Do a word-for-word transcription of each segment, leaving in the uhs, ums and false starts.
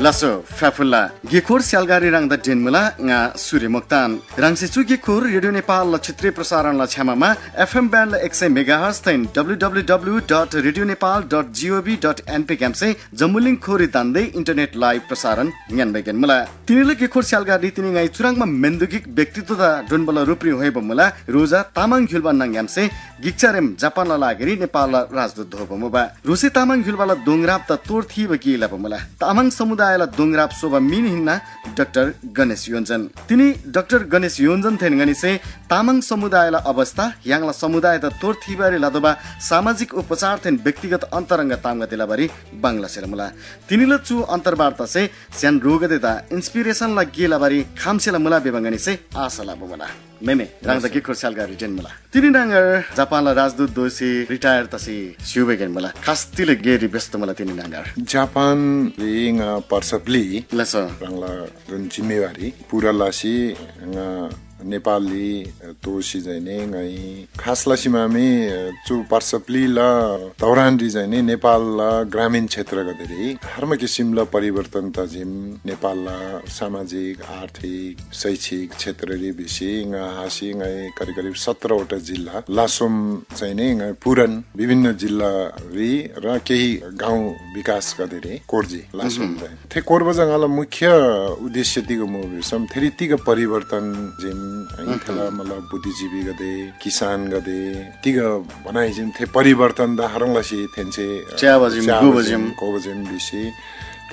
लासो फ्याफुल्ला गेखोर स्यालगारी ह्राङदा ढेन मुला ङा सूर्य मोक्तान। ह्राङसे चु गेखोर रेडियो नेपाल ल क्षेत्रीय प्रसारण ल छ्यामामा एफएम ब्यान्ड ल एक सय मेगाहर्ट्ज थेन W W W dot radio Nepal dot gov dot N ग्यामसे जम्बुलिङ खोरी दान्दै इन्टरनेट लाइभ प्रसारण ङ्यान्बैगेन मुला। तिनीला गेखोर स्यालगारी तिनी ङाइ चुराङमा मेन्दुगिक व्यक्तित्वदा ढोन्बला रूपरी होइबा मुला। रोजा तामाङ घ्युल्बा नङग्यामसे गिक्चारेम जापानला लागिरी नेपालला राजदूत दोबा मुबा। रोसे तामाङ घ्युल्बाला दोङराप्ता तोर थीबा गे लबा मुला। तामाङ समुदायला दोङराप सोबा मिन हिन्ना डाक्टर गणेश योन्जन। तिनी डाक्टर गणेश योन्जन थेन गनिसे तामाङ समुदायला अवस्था, य्‍हाङला समुदायदा तोर थीबारी लदोबा सामाजिक उपचार थेन व्यक्तिगत अन्तरङ्ग तामगदे लबारी बाङ लसेला मुला। तिनीला चु अन्तर्वार्तासे स्यान रोगदेदा इन्स्पिरेसनला गे लबारी खाम्सेला मुला बेबा गनिसे आशा लबा मुला। मेमे राङदा गेखोर स्यालगारी ढेन मुला। तिनी नाङर जापानला राजदूत दोसी रिटायर तसी स्युबेगेन मुला। खास तिले गेरी व्यस्त मुला तिनी नाङर। जापान री ङा पर्सपली लस। ह्राङला जुन जिम्मेवारी पुरा लासी ङा नेपालली तोसी जैने ङाइ खास लासी मामी चु पर्सपली ला दौरान री जैने नेपाल ला ग्रामीण क्षेत्रगदेरी हर्म किसिमला परिवर्तन तजिम नेपाल ला सामाजिक आर्थिक शैक्षिक क्षेत्ररी भिसी ङा हासी ङाइ करिब करिब सत्रवटा जिल्ला लासोम चाहिँ नि ङाइ पुरन विभिन्न जिल्लारी र केही गाउँ विकासगदेरी कोर्जी लासोम चाहिँ। थे कोर्बा चा ङाला मुख्य उद्देश्य तिग मुबा भिसम थेरी तिग परिवर्तन जिम है, थेला मतलब बुद्धिजीवीगदे, किसानगदे तिग बनाइ जिम थे परिवर्तन द हरङ लसी थेन्से च्याबा जिम, च्याबा गुबा जिम, जिम। कोबा जिम भिसी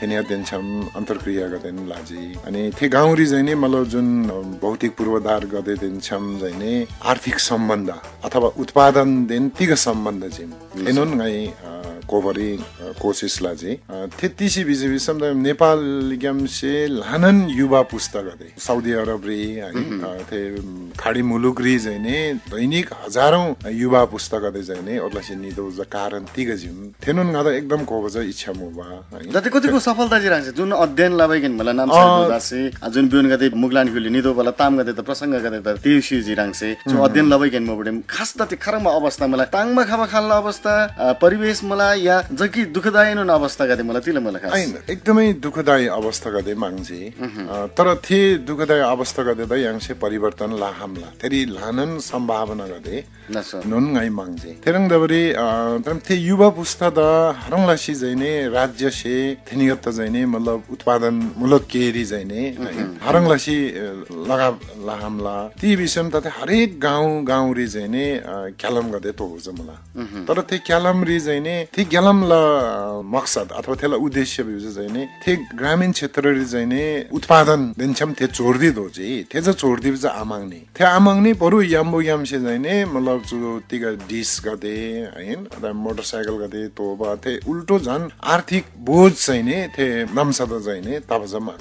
थेनिया देन छ्‌याम अन्तर्क्रियागदेन लाजी। अनि थे गाउँरी चाहिँ नि मतलब जुन भौतिक पूर्वाधारगदे देन छ्‌याम चाहिँ नि आर्थिक सम्बन्ध अथवा उत्पादन देन तिग सम्बन्ध जिम। थेनोन ङाइ, अ, कोबरी, अ, कोसिस लाजी। अ, थे तिसी भिजी भिसम त नेपाल ग्यामसे ल्‍हानान युवा पुस्तागदे साउदी अरबरी, है, अ, थे खाडी मुलुकरी चाहिँ नि दैनिक हजारौं युवा पुस्तागदे चाहिँ नि ओर्लासे निदो ज कारण तिग जिम। थेनोन ङादा एकदम कोबा ज इच्छा मुबा। है। जति कतिको सफलता जी राख्छ, जुन अध्ययन लबैगेन मला नाम अ, साइड दासी, आ, जुन बिउन गते मुगलान हुली निदो बला ताम गते त प्रसंग गते त तेउसी जी राख्छ। जो अध्ययन लबैगेन मोबडे खास तति खरम अवस्था मला ताङमा खाबा खाल्ला अवस्था, अ, परिवेश मला या जकी दुखदायी नुन अवस्था गते मला तिल मला खास। आइन, एकदमै दुखदायी अवस्था गते माङ्जे। अ, तर थे दुखदायी अवस्था गते त याङ्से परिवर्तन लाहामला। तेरी ल्हानन सम्भावना गते नस। नुन ङाइ माङ्जे। थेरङ दबरी, अ, तर थे युवा पुस्ता द हरङ लसी जैने राज्य से थेनिगत जैने मतलब उत्पादन मूलक केरी जैने हरङ लसी, अ, लगा लाहामला। ती विषयम त हरेक गाउँ गाउँरी जैने, अ, क्यालम गते तोबुज मला। तर थे क्यालम री जैने थे क्यालम ल, अ, मकसद अथवा थेला उद्देश्य बिउज जैने थे ग्रामीण क्षेत्र री जैने उत्पादन देन छ्‌याम थे चोर्दी दोजी। थे ज चोर्दी बिज आमाङ्नी। थे आमाङ्नी बरु याम्‍बो यामसे चाहिँ नि मतलब चु तिग डिस गते, हैन, अथवा मोटरसाइकल गते तोबा थे उल्टो झन् आर्थिक बोझ चाहिँ नि थे नम्‍सादा चाहिँ नि तब जम्मा।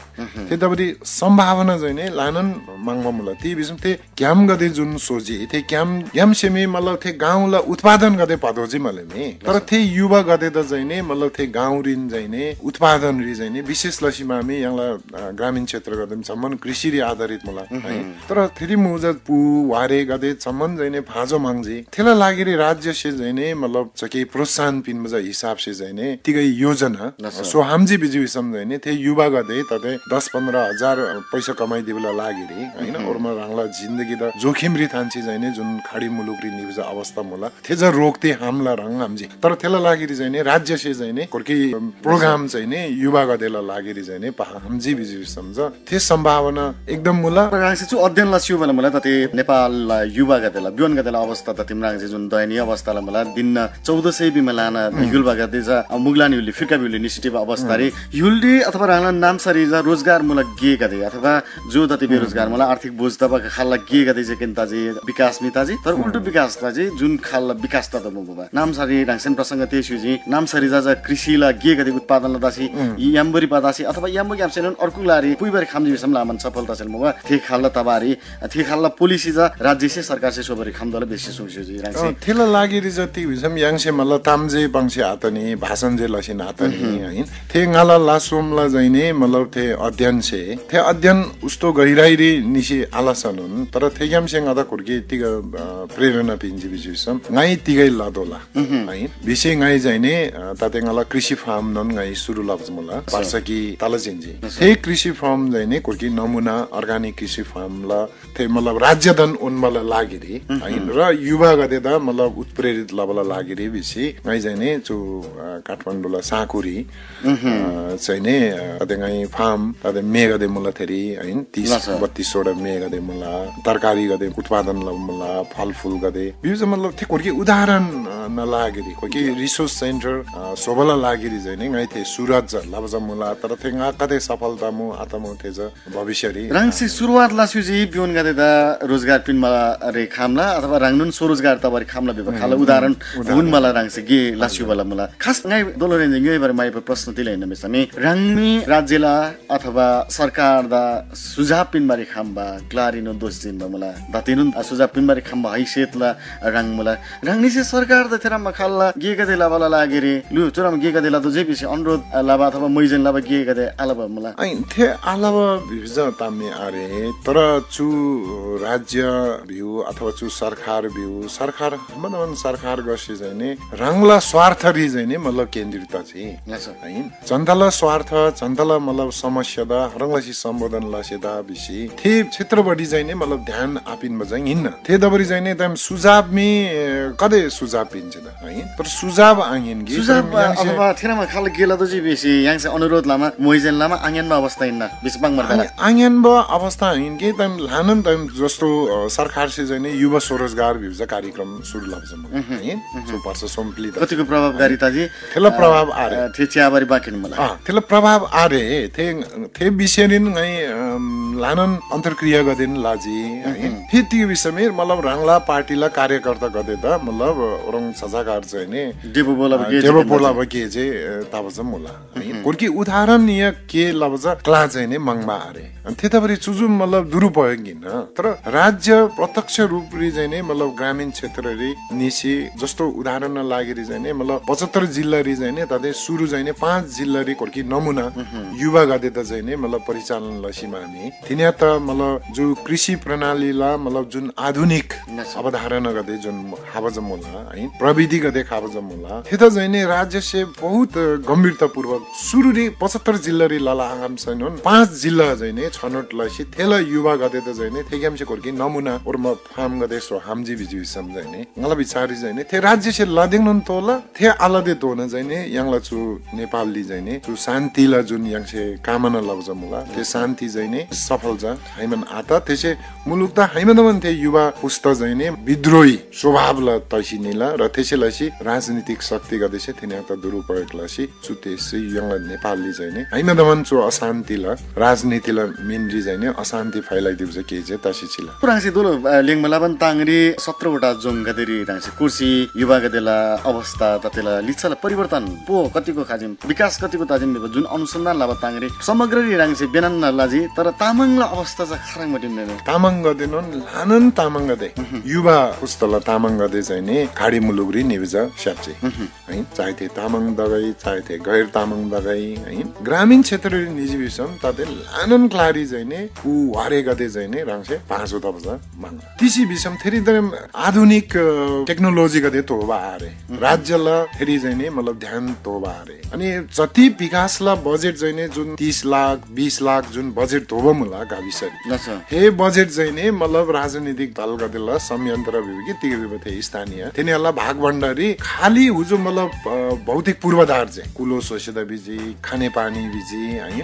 थे तबरी सम्भावना चाहिँ नि लानन माङ्बा मुला। ती भिसम थे क्याम गते जुन सोजी, थे क्याम, क्याम सेमी मतलब थे गाउँला उत्पादन गते पदोजी मलेमी। तर थे युवा गते त चाहिँ नि मतलब थे गाउँरिन चाहिँ नि उत्पादन रि चाहिँ नि विशेष लसी मामी यङला अ, ग्रामीण क्षेत्रगदेम जम्‍मान कृषिरी आधारित मुला, है। तर थेरी मुजा पु, वारेगदे जम्‍मान जैने भाजो माङ्जी। थेला लागिरी राज्यसे जैने मतलब चके प्रोत्साहन पिन्‍बा हिसाबसे जैने तिगै योजना, सो हामजी बिजी विसम जैने थे युवागदे तते दस पन्ध्र हजार पैसा कमाइदिबला लागिरी, हैन? ओरमा ह्राङला जिन्दगी त जोखिमरी थान्‍सी जैने जुन खाडी मुलुकरी निबजा अवस्था मुला, थे जा रोकते हामला ह्रङ् हामजी। तर थेला लागिरी चाहिँ नि राज्यसे चाहिँ नि कोर्की, अम, प्रोग्राम चाहिँ नि युवागदेला लागिरी चाहिँ नि पा-, हामजी बिजी सम्झ। थे सम्भावना एकदम मुला। ह्राङसे चु अध्ययन ला स्यु बला मुला तते नेपाल युवागदेला, बिउनगदेला अवस्था तते ह्राङसे जुन दयनीय अवस्थाला मुला दिन चौध सय बिमा लाना युलबागदे जा, अ, मुगलानी युली फिर्का बिउली इनिसिएटिभ अवस्थारी युली अथवा ह्राङला नामसारी जा रोजगार मुला गेगदे अथवा जो दति बेरोजगार मुला आर्थिक बोझ तबा खाल्ला गेगदे जे केन ताजी विकास मी ताजी, तर उल्टो विकास ताजी जुन खाल्ला विकास तदा मुबा। नामसारी ह्राङसेन प्रसंग ते स्युजी, नामसारी जा जा कृषिला गेगदे उत्पादन लदासी, याम्बरी पादासी अथवा याम्बो ग्यामसेन अर्कुलारी पुइबारी खामजी विसम लामन सफलता सेन मुबा। थे खाल्ला तबारी, थे खाल्ला पोलिसी जा राज्यसे सरकारसे सोबरी खामदला बेसी सुङ स्युजी ह्राङसे। अ, थेला लागिरी जति विसम याङसे मला तामजे पाङसे आतनी, भाषण जे लसिन आतनी, है। थे ङाला लासोमला जैने मतलब थे अध्ययन से, थे अध्ययन उस्तो गहिराइरी निसी आलासनुन, तर थे ग्यामसे ङादा कुर्की तिग, अ, प्रेरणा पिन्जी बिजुसम, ङाइ तिगै लदोला, है। बिसे ङाइ जैने, अ, ते ङाला कृषि फार्म नन ङाइ सुरु लबा मुला। वर्षकी तला जिन्जी। थे कृषि फार्म जैने कोर्की नमुना अर्ग्यानिक कृषि फार्म ला थे मतलब राज्यधन उन्मला लागिरी, है, र युवागदेदा मतलब उत्प्रेरित लबला लागिरी भिसी ङाइ जैने चु, अ, काठमाडौँला साँकुरी, अ, चाहिँ नि, अ, तदे ङाइ फार्म, तदे मेगदे मुला थेरी, है, तीस, बत्तीस वटा मेगदे मुला, तरकारीगदे उत्पादन लबा मुला, फलफुलगदे। बिउजा मतलब थे कोर्की उदाहरण, अ, न लागिरी, कोर्की रिसोर्स सेन्टर, अ, सोबला लागिरी चाहिँ नि ङाइ थे सुरज लबजा मुला, तर थे ङा कतै सफलता मु, आतमु थे ज भविष्यरी। ह्राङसे सुरुवात लस्‍युजी बिउनगदेदा रोजगार पिन्‍बारी खम्‍ला अथवा ह्राङनोन स्वरोजगार तबारी खम्‍ला भिबा खाला उदाहरण उदाहरण। हुन मला ह्राङसे गे लस्‍युबाला मुला। खास ङाइ दोलोरेन्‍जे ङ्‌योइबारी माइबा प्रश्न तिला हिन्‍ना भिसमी ह्राङनी राज्यला अथवा सरकारदा सुझाव पिन्‍बारी खम्‍बा ग्‍लारीनोन दोष जिन्‍बा मुला। दातेनोन सुझाव पिन्‍बारी खम्‍बा हैसियतला ह्राङ मुला। ह्राङनीसे सरकारदा थेह्रङ्बा खालला गेगदे लबाला लागिरी लु चुह्रङ्बा गेगदे लतोःजी भिसी अनुरोध लबा अथवा मैजन लबा गेगदे आलबा मुला। अनि थे आलबा भिबा ताम मी आरे, तर चु राज्य भिउ अथवा चु सरकार भिउ, सरकार हमान हमान सरकार गसी चाहिँ नि ह्राङला स्वार्थरी चाहिँ नि मतलब केन्द्रित तजी। अच्छा। है। जनताला स्वार्थ, जनताला मतलब समस्यादा ह्रङ्लासी सम्बोधन लसेदा भिसी थे क्षेत्रपट्टि चाहिँ नि मतलब ध्यान आपिन्‍बा चाहिँ हिन्न। थे दबरी चाहिँ नि तम सुझाव मी, ए, कदे सुझाव पिन्‍से दा, है? तर सुझाव आङिन गे, सुझाव तर य्‍हाङसे अथवा थेरम खाल गेला दोजी भिसी य्‍हाङसे अनुरोध लमा, मोइजेन लमा आङिन्‍बा अवस्था हिन्न, भिसी पाङ्‌बार अनि तला। आङिन्‍बा अवस्था आङिन गे तम ल्‍हानान तम जस्तो, अ, सरकारसे चाहिँ नि युवा स्वरोजगार भिउजा कार्यक्रम सुरु लबा जम्मा, है? सो पर्छ सोमप्ली दा। कतिको प्रभावकारिता जी? थेला प्रभाव आरे। अ, थे च्याबारी बाँकी मुला। अँ, थेला प्रभाव आरे। थे, थे विषयरीन ङाइ, अम, ल्‍हानान अन्तर्क्रियागदेन लाजी, है। थे ती विषयमे मतलब ह्राङला पार्टीला कार्यकर्तागदे त मतलब ओरङ सजाकार चाहिँ नि, डेबो बोला अ, के डेबो चाहिँ बोला के जे, अ, ताबा चाहिँ मुला, है। कोर्की उदाहरण निया के लबा चाहिँ क्ला चाहिँ नि मंगमा आरे। अनि थेतबारी चुजु मतलब दुरुपयोग हिन्न। तर राज्य प्रत्यक्ष रूपरी चाहिँ नि मतलब ग्रामीण क्षेत्ररी निसी जस्तो उदाहरण लागिरी चाहिँ नि मतलब पचहत्तर जिल्लारी चाहिँ नि तदे सुरु चाहिँ नि पाँच जिल्लारी कोर्की नमुना युवागदे त चाहिँ नि मतलब परिचालन लसीमा हामी तिनीया त मतलब जो कृषि प्रणालीला मतलब जुन आधुनिक अवधारणागदे जुन खाबा जमुला है, प्रविधिगदे खाबा जमुला, थेत चाहिँ नि राज्यसे बहुत गम्भीरतापूर्वक सुरुरी पचहत्तर जिल्लारी लला आगाम छैनन्, पाँच जिल्ला चाहिँ नि छनौट लसी थेला युवागदे त चाहिँ नि थेग्यामसे कोर्की नमुना ओर्मा फार्मगदे सो हामजी भिजी भिसम चाहिँ नि ङाला विचाररी चाहिँ नि थे राज्यसे लदेङ्नोन तोला, थे आलदे तोना चाहिँ नि य्‍हाङला चु नेपालली चाहिँ नि चु शान्तिला जुन य्‍हाङसे कामना लबा जमुला, थे शान्ति चाहिँ नि सफल जा हैमन आता, थेसे मुलुकदा हैमन थे युवा पुस्ता चाहिँ नि विद्रोही स्वभावला तसी निला र थेसे लसी राजनीतिक शक्तिगदेसे थेन्‍याङता दुरुपयोग लसी चु देशसे य्‍हाङला नेपालली चाहिँ नि हैमन दमन चु अशान्तिला राजनीतिला मिनरी चाहिँ नि अशान्ति फैलाइदिउ चाहिँ के जे तसी चिला। पुराङसे दोलो, अ, लेङ्बा लबन ताङरी सत्रवटा जोङगदेरी ह्राङसे कुर्सी युवागदेला अवस्था ततेला लिच्छाला परिवर्तन पो कतिको खाजिम विकास कतिको ताजिम भिबा जुन अनुसन्धान लबा ताङरी समग्ररी ह्राङसे बेनन लाजी, तर तामाङला अवस्था चा खाह्रङ्बा टिम बेमे? तामाङगदेनोन ल्‍हानान तामाङगदे युवा पुस्ताला तामाङगदे चाहिँ नि खाडी मुलुकरी निबिजा स्याप्‍जी। है, चाहे थे तामाङ दगै, चाहे थे गैर तामाङ दगै, है, ग्रामीण क्षेत्ररी निजी भिसम ताते ल्‍हानान क्‍लारी चाहिँ नि उ वारेगदे चाहिँ नि ह्राङसे पाँचो तबजा माङ। तिसी भिसम थेरी दरम आधुनिक, अ, टेक्नोलोजीगदे तोबा आरे। राज्यला थेरी चाहिँ नि मतलब ध्यान तोबा आरे। अनि जति विकासला बजेट चाहिँ नि जुन तीस लाख, बीस लाख जुन बजेट तोबा मुला गाविसरी। हे बजेट चाहिँ नि मतलब राजनीतिक दलगदेला संयन्त्र भिबा कि तिग भिबा थे स्थानीय। थेनीला भागभण्डारी खाली हुजु मतलब, अ, भौतिक पूर्वाधार चाहिँ कुलो सोसेदा बिजी, खाने पानी बिजी, है।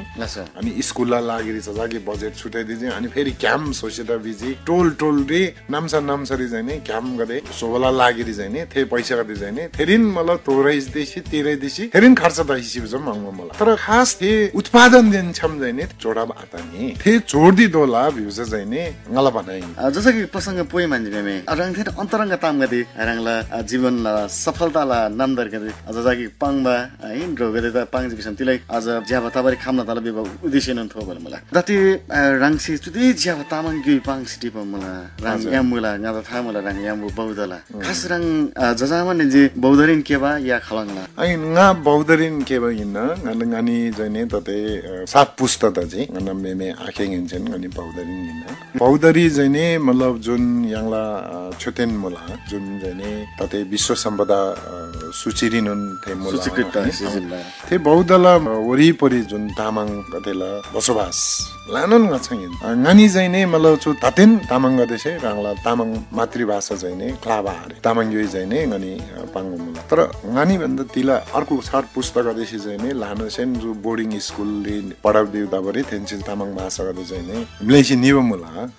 अनि स्कुलला लागिरी चाहिँ जागी बजेट छुट्याइदिजी, अनि फेरि क्याम्प सोसेदा बिजी, टोल टोल रे नाम्सा नाम्सरी चाहिँ नि क्याम्प गदे सोबला लागिरी चाहिँ नि थे पैसा गदे चाहिँ नि थेरिन मतलब तोराइदिसी, तिराइदिसी, थेरिन खर्च दाइसी भिजम हंगम मला। तर खास थे उत्पादन देन छम चाहिँ नि जोडा बाता नि थे जोड्दी दोला भिउज चाहिँ नि ङला भनाइ। अ, जसा कि प्रसंग पोइ मान्छे बेमे, अ, रंग थे अन्तरंग ताम गदे, रंगला, अ, जीवनला सफलताला नामदर गदे, अ, जसा कि पाङ्बा, अ, इन रोगदे त पाङ्जी बिसम तिलै, अझ ज्याबा तबारी खामला तला बेबा उद्देश्य नन थो बल मला। दति, अ, रंगसी चुदे ज्याबा तामाङ ग्युइ पाङ सिटी प मला, रंग याम मुला, ङादा था मला, रंग याम बौद्धला। खास रंग, अ, जजामा ने जे बौद्धरिन केबा या खलंगला? अ, ङा बौद्धरिन केबा हिन्न, ङन ङनी जैने तते, अ, सात पुस्ता तजी, ङन मेमे आखे ङेन्चेन ङनी बौद्धरिन हिन्न। बौद्धरी जैने ए, मतलब जुन य्‍हाङला, अ, छोतेन मुला, जुन जैने तते विश्व सम्पदा, अ, सूचीरीनोन थे मुला। सूचीकृत है। सिजिनला। थे बौद्धला, अ, वरिपरि जुन तामाङ गदेला बसोबास लानोन ङाछाङ हिन। अ, ङनी जैने मतलब चु ततेन तामाङ गदेसे ह्राङला तामाङ मातृभाषा जैने क्लाबा आरे। तामाङ योइ जैने ङनी, अ, पाङ्बा मुला। तर ङनी भन्दा तिला अर्को छार पुस्ता गदेसे जैने लानोसेन जो बोर्डिङ स्कुलले पढाउ दिउ दबरे थेन्से तामाङ भाषा गदे जैने म्लेसी निबा मुला।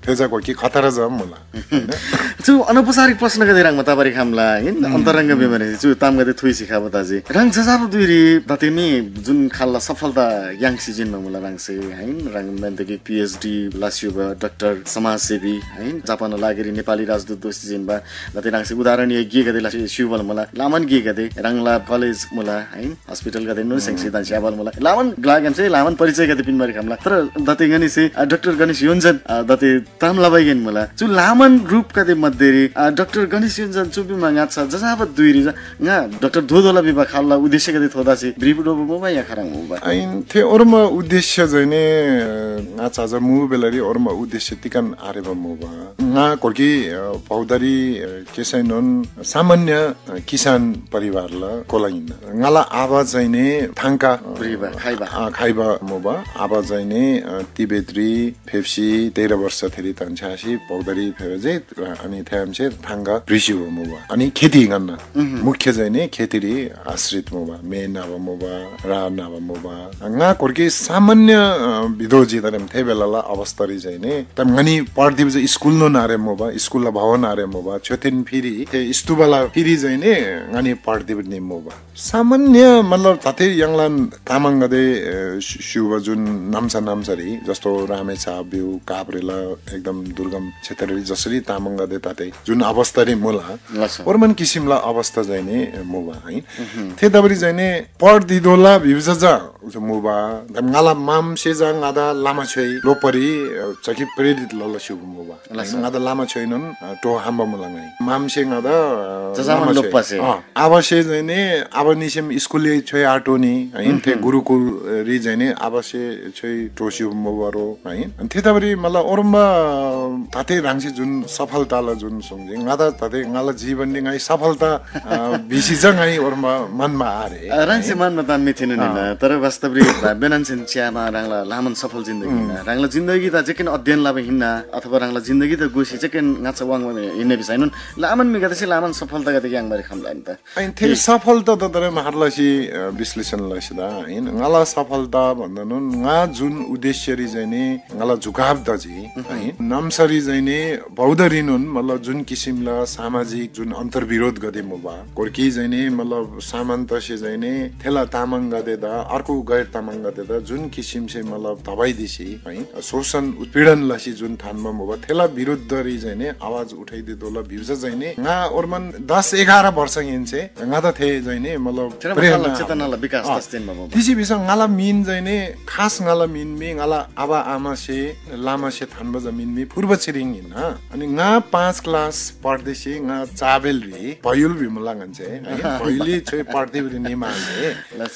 फेजा को कि खतरा जा मुला। चु अनौपचारिक प्रश्न गदे राङ बताबारी खामला, हिन? अन्तरङ्ग बिमारी, चु ताम गदे थुइ सिखा बताजी। राङ जजाब दुइरी दतेमी जुन खाल्ला सफलता याङ सिजिन मुला राङसे, हिन? राङ मेन्दगी पीएचडी लासियोबा डाक्टर समाजसेवी, हिन? जापान लागेरी नेपाली राजदूत दोस्ती जिनबा, दते राङसे उदाहरणीय गे गदे लासी सिउबल मुला, लामन गे गदे, राङला कलेज मुला, हिन? हस्पिटल गदे नुन सेंसी दान स्याबल मुला। लामन ग्लागेम से लामन परिचय गदे पिनबारी खामला। तर दते गनी से, अ, डाक्टर गणेश योन्जन, अ, दते ताम लबाइगेन मुला। चु लामन रूप गदे मध्येरी, अ, डाक्टर गणेश योन्जन चु बिमा ङाछा जजाबत दुइरी जा, ङा डाक्टर धोधोला बिबा खाल्ला उद्देश्य गदे थोदासी ब्रिफ डोबो मुबा या खराङ मुबा। आइन थे ओरमा उद्देश्य जैने, अ, ङाछा जा मु बेलारी ओरमा उद्देश्य तिकन आरेबा मुबा। ङा कोर्की, अ, पौदारी, अ, केसैनोन सामान्य, अ, किसान परिवारला कोला हिन्ना। ङाला आबा चाहिने थाङ्का, अ, परिवार, खाइबा। अ, खाइबा मुबा। आबा चाहिने, अ, तिबेत्री फेप्सी तेह्र वर्ष थेरी तन्छ्यासी पौदारी फेर जे, अ, अनि थ्यामसे थाङ्का भ्रिसी मुबा। अनि खेती गन्ना। मुख्य चाहिने खेतीरी आश्रित मुबा। मे नाबा मुबा, रा नाबा मुबा। ङा कोर्की सामान्य, अ, विधो जितरम थे बेलाला अवस्थारी चाहिने। तम ङनी पढदिब जे स्कुल नो नारे मुबा, स्कुल ला भवन आरे मुबा। छोतेन फिरी, थे स्तूपला फिरी चाहिने ङनी पढदिब नि मुबा। सामान्य मतलब तथे यङला तामाङ गदे, अ, सु-, सुबा जुन नाम्सा नाम्सारी, जस्तो रामेछाप बिउ, काभ्रेला एकदम दुर्गम क्षेत्ररी जसरी तामाङ गदे तथे जुन अवस्थारी मुला, लस। ओरमन किसिमला अवस्था चाहिने मुबा है। थे तबरी चाहिने पढदिदोला भिउजा जा उज मुबा, दम ङाला मामसे जा ङादा लामा छोइ लोपरी, अ, चकी प्रेरित लला सिउ मुबा। लस। ङादा लामा छोइनन, अ, टो हाम्बा मुला ङाइ। मामसे ङादा, अ, जजामन लामा छोइ। लोप्पासे। अ, आबासे चाहिने, आबा निसेम स्कुलले छोइ आटोनी, है, थे गुरुकुल, अ, री चाहिने आबासे छोइ टोसिउ मुबारो, है। अनि थे तबरी मतलब ओरम्बा ताते राङसे जुन सफलताला जुन सुङ्जे, ङादा ताते ङाला जीवनले ङाइ सफलता, अ, बिसी जा ङाइ ओरम्बा मनमा आरे। अ, राङसे मनमा ताम मिथिनु नि ना, तर वास्तवरी बेनान्सेन च्यामा राङला लामन सफल जिन्दगी हिन्ना। राङला जिन्दगी ता जेकेन अध्ययन लाबा हिन्ना, अथवा राङला जिन्दगी ता गुसी जेकेन ङाचा वाङ हिन्ने बिसाइनुन लामन मिगदेसे लामन सफलता गदे याङ बारे खम्ला नि त। अनि थे सफलता त तर महरलासी, अ, विश्लेषण लसी दा, हैन? ङाला सफलता भन्दा नुन ङा जुन उद्देश्यरी चाहिने ङाला झुकाव दजी, है? नम्सरी चाहिने बौद्धरीनुन, मतलब, जुन किसिमला सामाजिक जुन अन्तर्विरोध गदे मुबा, कोर्की चाहिने, मतलब, सामन्तसे चाहिने, थेला तामाङ गदे दा, अर्को गैर तामाङ गदे दा, जुन किसिमसे, मतलब, दबाई दिसी, है? शोषण उत्पीडन लसी जुन थानमा मुबा, थेला विरुद्धरी चाहिने आवाज उठाइदितोला भिउजा चाहिने ङा ओरमन दस एघार वर्ष गिन्से ङादा थे चाहिने मतलब प्रेरणा चेतनाला विकास तस्तेन बाबा। तिसी भिसा ङाला मिन चाहिने खास ङाला मिन मी ङाला आबा आमासे लामासे थान्बा जा मिन मी पूर्व छिरिङ हिन्ना। अनि ङा पाँच क्लास पढ्दैसे ङा चाबेल रि भयुल भिमुला ङन्से है। भयुली छोइ पढ्दै रि निमाले।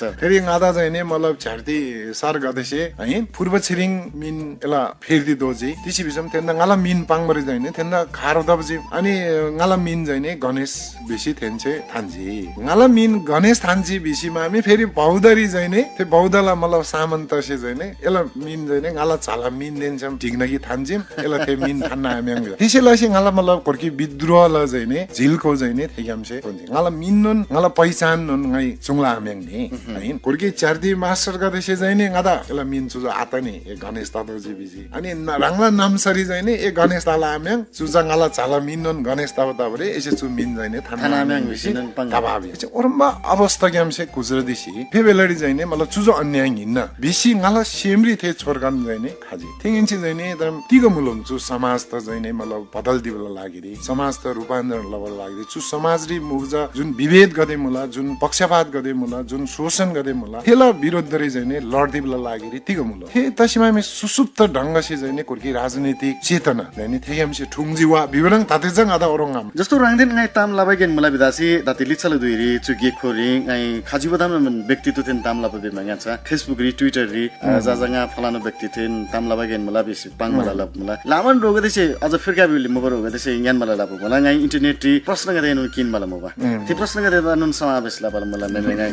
फेरि ङादा चाहिने मतलब झ्यार्ती सर गदेसे है पूर्व छिरिङ मिन एला फेर्दी दोजी। तिसी भिसम थेन्दा ङाला मिन पाङ्बरी जाइने थेन्दा खारो दबजी। अनि ङाला मिन जाइने गणेश भिसी थेन्से थान्जी। ङाला मिन गणेश थान्जी भिसी मामी फेरि बौद्धरी जाइने थे बौद्धला मतलब सामन्तसे जाइने एला मिन जाइने ङाला झाला मिन देन्सम ढिग्नगी थान्जिम एला थे मिन थान्ना आम्याङ। तिसे लसी ङाला मतलब कोर्की विद्रोहला जाइने झिल्को जाइने थेग्यामसे थोन्जी। ङाला मिननोन ङाला पहिचाननोन ङाइ चुङला आम्याङ नि। है कोर्की च्यार्दी मास्टर गदेसे जाइने ङादा एला मिन चुजा आतनी ए गणेश तातोजी भिजी। अनि ह्राङला नामसरी जाइने ए गणेश ताला आम्याङ चुजा ङाला झाला मिननोन गणेश ताबा ताबरे एसे चु मिन जाइने थाना आम्याङ भिसी ताबा भिसी ओरम्बा अवस्था ग्यामसे गुजर दिसी फे बेलडी जाइने मतलब चुजो अन्याय हिन्न भिसी ङाला सेमरी थे छोरकान जाइने खाजी। थिङिन्सी जाइने एकदम तिग मुलुम चु समाज त जाइने मतलब बदल दिबला लागिरी समाज त रूपान्तरण लबला लागिरी चु समाजरी मुजा जुन विभेद गदे मुला जुन पक्षपात गदे मुला जुन शोषण गदे मुला थेला विरुद्धरी चाहिँ नि लड्दिबला लागिरी तिग मुलो। थे तसिमा मी सुसुप्त ढंगसे चाहिँ नि कोर्की राजनीतिक चेतना चाहिँ नि थेग्यामसे ठुङ्जी वा विवरण ताते जङ आदा ओरोङ आम। जस्तो राङदेन ङाइ ताम लबा गेन मुला विदासी दाते लिच्छल दुइरी चु गेखोरी ङाइ खजिबो दाम व्यक्तित्व थेन ताम लबा बे मंग्याचा Facebook री Twitter री जा जा ङा फलानु व्यक्ति थेन ताम लबा गेन मुला बेसी पाङ मला लब मला। लामन रोगदेसे अझ फिर्का बिउली मुबर रोगदेसे ङ्यान मला लब मला। ङाइ internet री प्रश्न गदेन किन मला मुबा। ती प्रश्न गदेन समावेश लब मला नमे ङाइ।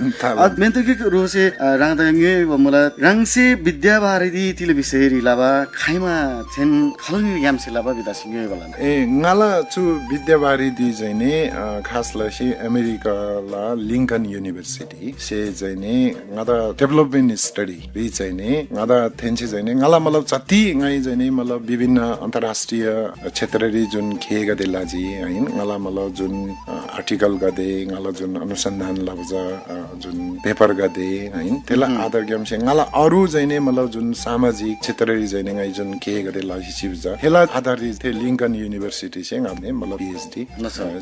मेन्तुकी रोसे राङदा ङ्योइ मुला राङसे विद्यावारिधि तिल विषयरी लबा खाइमा थेन खलनी ग्यामसे लबा विदासी ङ्योइ बला। ए ङाला चु विद्यावारिधि चाहिँ नि खास लसी अमेरिका ला लिंकन युनिभर्सिटी से चाहिँ नि ङादा डेभलपमेन्ट स्टडी री चाहिँ नि ङादा थेन्से चाहिँ नि ङाला मतलब जति ङाइ चाहिँ नि मतलब विभिन्न अन्तर्राष्ट्रिय क्षेत्ररी जुन खेगदे लाजी हैन ङाला मतलब जुन आर्टिकल गदे ङाला जुन अनुसन्धान लबजा जुन पेपर गदे हैन तेला आधार ग्यामसे ङाला अरू चाहिँ नि मतलब जुन सामाजिक क्षेत्ररी चाहिँ नि ङाइ जुन खेगदे लाजी सिबजा हेला आधार थे लिंकन युनिभर्सिटी से ङाने मतलब पिएचडी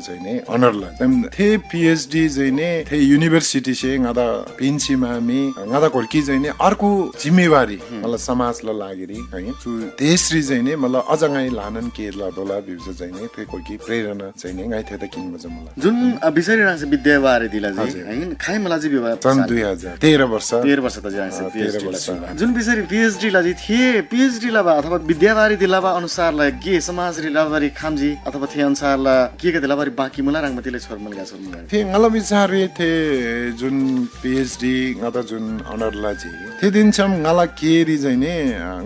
चाहिँ नि अनर ला थे पिएचडी चाहिँ नि थे युनिभर्सिटी से ङादा पिन्सी मामी ङादा कोर्की चाहिँ नि अर्को जिम्मेवारी मतलब समाजला लागिरी है चु देशरी चाहिँ नि मतलब अझ ङाइ लानन के लदोला बिउजा चाहिँ नि थे कोर्की प्रेरणा चाहिँ नि ङाइ थेदा किन मजा मला। जुन विषयरी राङसे विद्यावारिधि लाजी है खाइ मला जी विवाह सन दुई हजार तेह्र वर्ष तेह्र वर्ष त राङसे पिएचडी लाजी जुन विषयरी पिएचडी लाजी थे पिएचडी लबा अथवा विद्यावारिधि लबा अनुसारला गे समाजरी लबारी खामजी अथवा थे अनुसारला के गते लबारी बाँकी मुला राङमा तिले छोर मुलगा छोर मुलगा। थे ङाला विचार रे थे जुन पिएचडी ङादा जुन अनर लाजी थे दिन छम ङाला केरी चाहिँ नि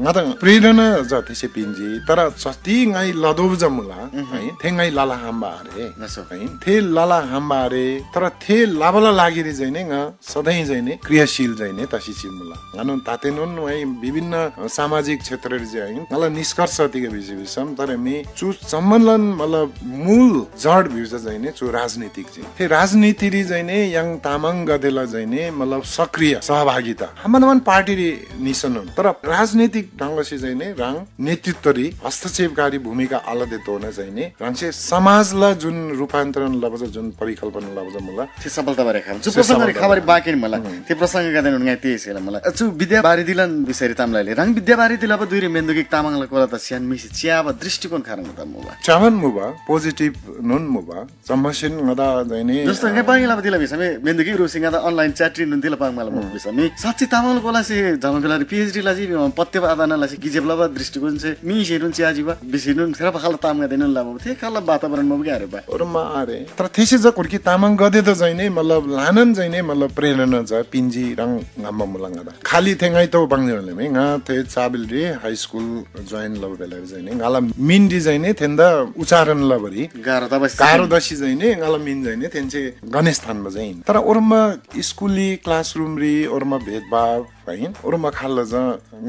ङादा प्रेरणा जा थेसे पिन्जी तर जति ङाइ लदोब जमुला है थे ङाइ लाला हाम्बा आरे नसो है थे लाला हाम्बा आरे तर थे लाबला लागिरी चाहिँ नि ङा सधैँ चाहिँ नि क्रियाशील चाहिँ नि तसी चिमुला। ङानोन तातेनोन वै विभिन्न सामाजिक क्षेत्ररी चाहिँ ङाला निष्कर्ष तिग भिसी भिसम तर मी चु सम्बन्धन मतलब मूल जड भिउजा चाहिँ नि चु राजनीतिक चाहिँ। थे राजनीतिरी चाहिँ नि यङ तामाङ गदेला चाहिँ नि मतलब सक्रिय सहभागिता। हमान हमान पार्टीरी निसनोन तर राजनीतिक ढंगसे चाहिँ नि राङ नेतृत्वरी हस्तक्षेपकारी भूमिका अलदे तोना चाहिँ नि राङसे समाजला जुन रूपान्तरण लबजा जुन परिकल्पना लबजा मुला थे सफलता बारे खाम। चु प्रसंग रे खबर बाकी मला। थे प्रसंग का देन ङाइ ते सेला मला। चु विद्यावारिधिलन विषयरी ताम लाइले। राङ विद्यावारिधि लबा दुइरे मेन्दुकी तामाङला कोला त स्यान मिसी च्याबा दृष्टिकोण खारङ त मुबा। चावन मुबा, पोजिटिभ नोन मुबा। चम्मसिन ङदा जैने जस्तो ङाइ पाङ लबा दिला बिसमे मेन्दुकी रुसिङ ङदा online chat री नुन दिला पाङ मला मुबा बिसमे। साच्ची तामाङला कोला से जमा बेला पिएचडी लाजी पत्ते आदाना लासी गिजेब लबा दृष्टिकोण से मी सेनुन च्याजीबा बिसिनुन फेर बखाल ताम गा देनुन लबा थे खाला वातावरण मुबा रे बा। ओरमा आरे। तर थेसे ज कोर्की तामाङ गदे त जैने मतलब लानन जैने मतलब प्रेरणा ज पिन्जी रङ ङम्मा मुला ङदा। खाली थे ङाइ तो बाङ जैने मे ङा थे चाबिल रे हाई स्कुल ज्वाइन लबा बेला रे जैने ङाला मिन री जैने थेन्दा उच्चारण लबरी गाह्रो दबस गाह्रो दसी जैने ङाला मिन जैने थेन्से गणेश थान बजैन। तर ओरमा स्कुली क्लासरूम री ओरमा भेदभाव है ओरमा खाल्ला ज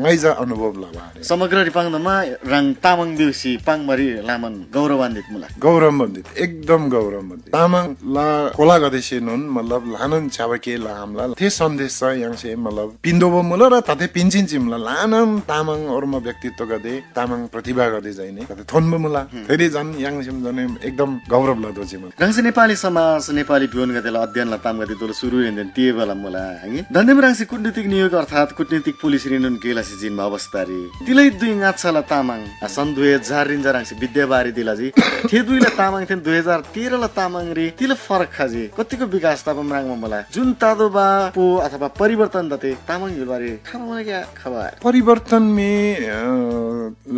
ङाइ ज अनुभव लबा रे। समग्र रिपाङदमा राङ तामाङ बिउसी पाङमरी लामन गौरवान्वित मुला। गौरवान्वित, एकदम गौरवान्वित। तामाङ ला कोलागदेसे नुन मतलब लानन छ्याबा के ला आमला थे सन्देश च य्याङसे मतलब पिन्दोबो मुला र तथे पिन्चिन चिमला लानन तामाङ ओर्म व्यक्तित्वगदे तामाङ प्रतिभागदे जैने तथे थोन्बो मुला। फेरि झन् य्याङसेम जने एकदम गौरव लदो चिमला। राङसे नेपाली समाज, नेपाली भ्योनगदेला अध्ययनला तामगदे दोलो सुरु हेन्देन तिएबला मुला। हङे धन्देम राङसे कूटनीतिक नियोग अर्थात् कूटनीतिक पुलिस रिनुन गेलासे जिन्बा अवस्था रे। तिलै दुई ङाच्छाला तामाङ आ, सन् दुई हजार रिन्जा राङसे विद्यावारिधि लजी। थे दुईला तामाङ थेन दुई हजार तेह्रला तामाङ रे तिला फरक खजी। कतिको विकास तापम राङमा मुला। जुन तादो बा पो अथवा परिवर्तन दते तामाङ हिलबारे खबर मला क्या खबर। परिवर्तन मे अ,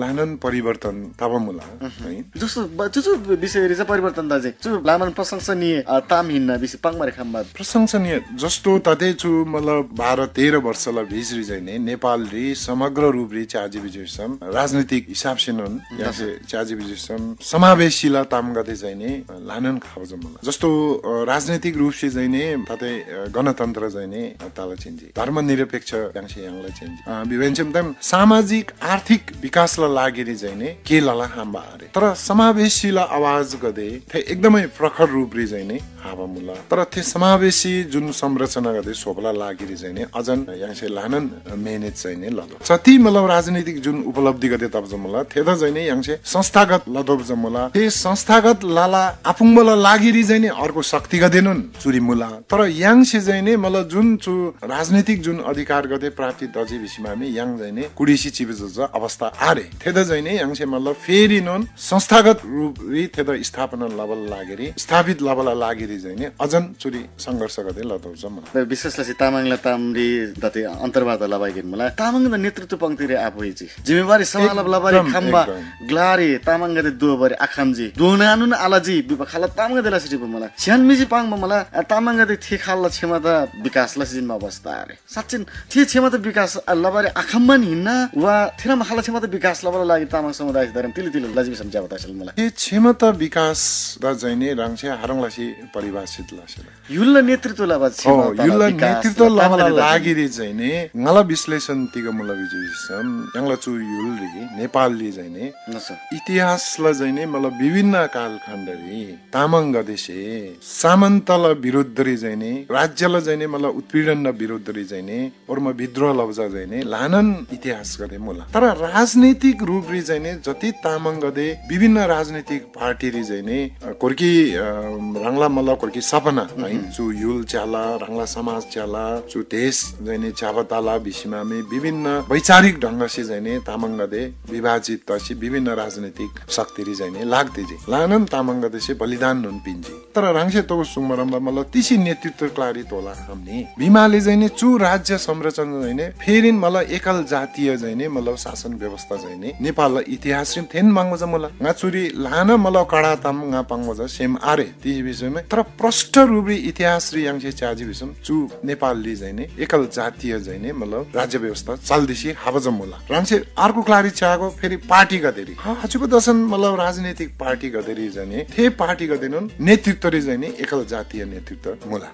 लानन परिवर्तन तापम मुला। है। जस्तो ब- चुचु विषय रिजा परिवर्तन दाजे। चु लामन प्रशंसनीय अ, ताम हिन्ना बिसी पाङमारे खाम्बा। प्रशंसनीय जस्तो तते छु मतलब बाह्र तेह्र वर्षला भिजरी जैने नेपाल री समग्र रूप री चाजी बिजुसम राजनीतिक हिसाब से नन यासे चाजी बिजुसम समावेशीला ताम गते जैने लानन खाबजम मला। जस्तो अ, राजनीतिक रूप से जैने तते अ, गणतन्त्र जैने अ, ताला चिन्जी धर्मनिरपेक्ष याङसे याङला चिन्जी अ, बिबेन्चम तम सामाजिक आर्थिक विकासला लागिरी जैने के लला हाम्बा तर समावेशीला आवाजगदे थे एकदमै प्रखर रूपरी चाहिँ नि हाबा मुला। तर थे समावेशी जुन संरचनागदे सोबला लागिरी चाहिँ नि अझन याङ्से थे ल्‍हानान मेहनत चाहिँ नि लतोः। जति मतलब राजनीतिक जुन उपलब्धिगदे तब जम्मला, थेदा चाहिँ नि य्‍हाङसे संस्थागत लतोः जम्मला। थे संस्थागत लला आपुङ्बाला लागिरी चाहिँ नि अर्को शक्तिगदेनोन चुरी मुला। तर य्‍हाङसे चाहिँ नि मतलब जुन चु राजनीतिक जुन अधिकारगदे प्राप्ति तजी भिसीमा मी य्‍हाङ चाहिँ नि कुडिसी चिबे जज अवस्था आरे। थेदा चाहिँ नि य्‍हाङसे मतलब फेरिनोन संस्थागत रूपरी थेदा स्थापना लबला लागिरी, स्थापित लबला लागिरी चाहिँ नि अझन चुरी संघर्षगदे लतोः जम्मला। विशेष लसी तामाङला तामरी दते अन्तर्वार्ता लबाइगेन मुला। तामाङदा नेतृत्व पंक्तिरे आपोइजी। जिम्मेवारी समालब लबारी एकदम, खम्बा एकदम। ग्लारी तामाङगदे दोबारी आखम्जी। दोनानुन आलजी विपक्षला तामाङगदे लसी टिप मुला। स्यान मिजी पाङ्बा मुला, आ, तामाङगदे थे खालला क्षमता विकास लसी जिन्मा अवस्था आरे। साँच्चिन थे क्षमता विकास लबारी आखम्मान हिन्ना वा थेरम खालला क्षमता विकास लबाला लागि तामाङ समुदाय धर्म तिली तिली लजी भिसम ज्याबा तसल मुला। थे क्षमता विकास दा चाहिँ नि ह्राङसे हारङ लसी परिभाषित लसी। युल्ल नेतृत्व लबा हो, क्षमता युल्ल विकास नेतृत्व लबा लबाला तामाङगदे लागिरी चाहिँ नि ङाला विश्लेषण तिग मुला भिजुसम यङला चु युलरी नेपालली चाहिँ नि नस। इतिहासला चाहिँ नि मतलब विभिन्न कालखण्डरी तामाङगदेसे सामन्तला विरुद्धरी चाहिँ नि राज्यला चाहिँ नि मतलब उत्पीडनला विरुद्धरी चाहिँ नि ओर्मा विद्रोह लबजा चाहिँ नि ल्हानान इतिहासगदे मुला। तर राजनीतिक रूपरी चाहिँ नि जति तामाङगदे विभिन्न राजनीतिक पार्टीरी चाहिँ नि, अ, कोर्की, अ, ह्राङला मतलब कोर्की सपना है, चु युल च्याला, ह्राङला समाज च्याला, चु देश चाहिँ नि च्याबा तला भिसीमा मी विभिन्न वैचारिक ढंगसे चाहिँ नि तामाङगदे विभाजित तसी विभिन्न राजनीतिक शक्तिरी चाहिँ नि लाग्दिजी। ल्हानान तामाङगदेसे बलिदाननोन पिन्जी। तर ह्राङसे तोगो सुङमरमदा मतलब तिसी नेतृत्व क्लारी तोला हमनी। भिमाले चाहिँ नि चु राज्य संरचना चाहिँ नि फेरिन मतलब एकल जातीय चाहिँ नि मतलब शासन व्यवस्था चाहिँ नि नेपालला इतिहासरी थेन माङ्गो जा मुला। ङा चुरी ल्हाना मतलब कडा ताम ङा पाङ्गो जा सेम आरे। ती विषयमा तर प्रष्ट रूपरी इतिहासरी य्‍हाङसे च्याजी भिसम चु नेपालली चाहिँ नि एकल जातीय चाहिँ नि मतलब राज्य व्यवस्था चल्दिसी हाबा जा मुला। ह्राङसे अर्को क्लारी च्यागो फेरि पार्टीगदेरी। हा, हजुरको दसन मतलब राजनीतिक पार्टीगदेरी चाहिँ नि थे पार्टीगदेनोन नेतृत्वरी चाहिँ नि एकल जातीय नेतृत्व मुला।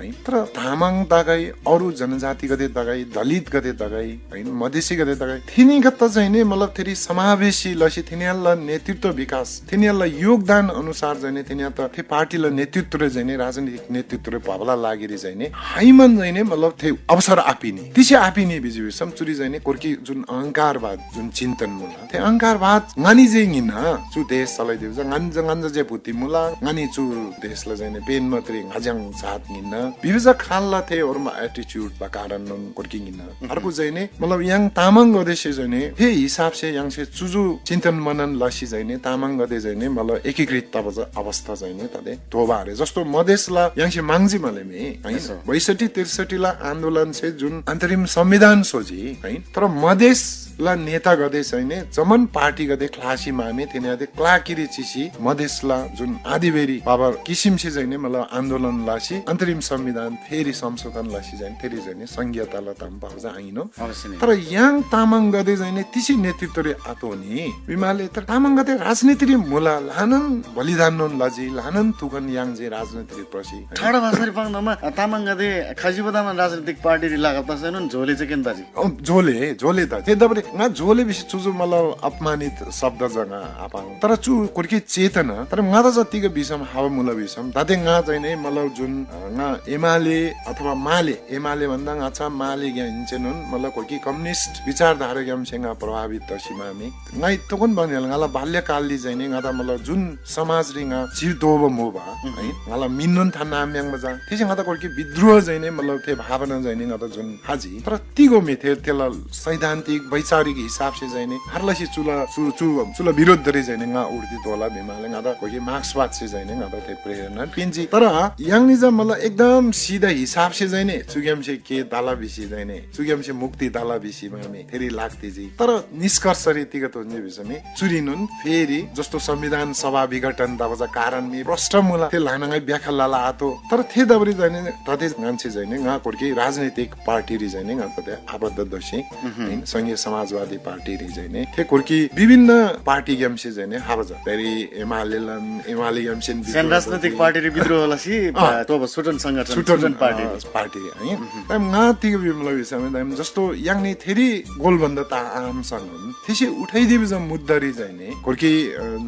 है। तर तामाङ तगै, अरू जनजातिगदे तगै, दलितगदे तगै, है, मधेसीगदे तगै, थिनीगत चाहिँ नि मतलब थेरी समावेशी लसी थिनीला नेतृत्व विकास, थिनीला योगदान अनुसार चाहिँ नि थिनीला थे पार्टीला नेतृत्व चाहिँ नि राजनीतिक नेतृत्व भबला लागिरी चाहिँ नि हाइमन चाहिँ नि मतलब थे अवसर आपिनी। तिसी आपिनी भिजी भिसम चुरी चाहिँ नि कोर्की जुन अहंकारवाद जुन चिन्तन मुला। थे अहंकारवाद ङनी जे ङिना चु देश चलाइदिउ जा ङन ङन जे बुद्धि मुला ङनी चु देशला चाहिँ नि पेन मात्रै ङाज्याङ जात ङिना। भिबा जा खानला थे ओरमा attitude बा कारण नन कोर्की ङिना। अर्को चाहिँ नि मतलब य्‍हाङ तामाङगदेसे चाहिँ नि थे हिसाबसे य्‍हाङसे चुजु चिन्तन मनन लसी चाहिँ नि तामाङगदे चाहिँ नि मतलब एकीकृत तब जा अवस्था चाहिँ नि तदे दोबा रे। जस्तो मधेसला य्‍हाङसे माङ्जी मले मे, है? बैसठी त्रिसठीला आन्दोलन से जुन अन्तरिम संविधान सोजी, है? तर मधेसला नेतागदे चाहिँ नि जमन पार्टीगदे ख्लासी मामे थेनीगदे क्लाकिरी चिसी मधेसला जुन आदिबेरी बाबा किसिमसे चाहिँ नि मतलब आन्दोलन लासी अन्तरिम संविधान फेरि संशोधन लासी चाहिँ नि फेरि चाहिँ नि संघीयताला ताम पाउ जा आइनो। अवश्य नै। तर य्‍हाङ तामाङगदे चाहिँ नि तिसी नेतृत्वरी आतोनी। बिमाले तर तामाङगदे राजनीतिरी मुला ल्हानन बलिदान नोन लजी ल्हानन तुकन य्‍हाङ जे राजनीतिरी प्रसी। ठाडा भाषारी पाङ्दमा तामाङगदे खजिबदामा राजनीतिक पार्टीरी लागब तसैनोन झोले चाहिँ केन दाजी। अ, झोले, झोले दा। ते दबरे ङा झोले बिसी चुजु मतलब अपमानित शब्द जगा आपाङ। तर चु कोर्की चेतना, तर ङा त जतिक बिसम हावा मुला बिसम, दाते ङा चाहिँ नि मतलब जुन, अ, ङा एमाले अथवा माले, एमाले भन्दा ङा चा माले ग्या हिन्चेनोन मतलब कोर्की कम्युनिस्ट विचारधारा ग्याम सेंगा प्रभावित तसी मामी। ङाइ तोकन बनेल ङाला बाल्यकालली चाहिँ नि ङा त मतलब जुन समाजरी ङा चिर दोबा मोबा, है, ङाला मिन्नोन थान्ना आम्याङ बजा। तेसे ङा त कोर्की विद्रोह चाहिँ नि मतलब थे भावना चाहिँ नि ङा त जुन हाजी। तर तिगो मे थे तेला सैद्धान्तिक वैचारिक हिसाबसे चाहिँ नि हरलासी चुला चु चु चुला विरोध दरे चाहिँ नि ङा उर्दी तोला बिमाले ङा त कोही मार्क्सवाद से चाहिँ नि ङा त थे प्रेरणा पिन्जी। तर य्‍हाङ निजा मतलब एकदम सिधा हिसाबसे चाहिँ नि चुग्यामसे के दाला बिसी चाहिँ नि चुग्यामसे मुक्ति दाला बिसी मामे फेरि लाग्तीजी। तर निष्कर्ष रीतिगत हुन्छ बिसमे चुरीनुन फेरि जस्तो संविधान सभा विघटन दबजा कारण मे प्रष्ट मुला थे लानाङै व्याख्या लाला आतो। तर थे दबरी चाहिँ नि तते ङान्से चाहिँ नि ङा कोर्की राजनीतिक पार्टीरी चाहिँ नि ङा तते आबद्ध दसे संघीय समाजवादी पार्टीरी चाहिँ नि थे कोर्की विभिन्न पार्टी ग्यामसे चाहिँ नि हाबजा फेरि एमालेलन एमाले ग्यामसे सेन राजनीतिक पार्टीरी विद्रोह लसी तो सुटन संगठन सुटन पार्टी पार्टी है। तम ङा तिग बिमला विषयमे तम जस्तो याङनी थेरी गोलबन्द ता आम संगम थेसे उठाइदिबे जम मुद्दारी चाहिँ नि कोर्की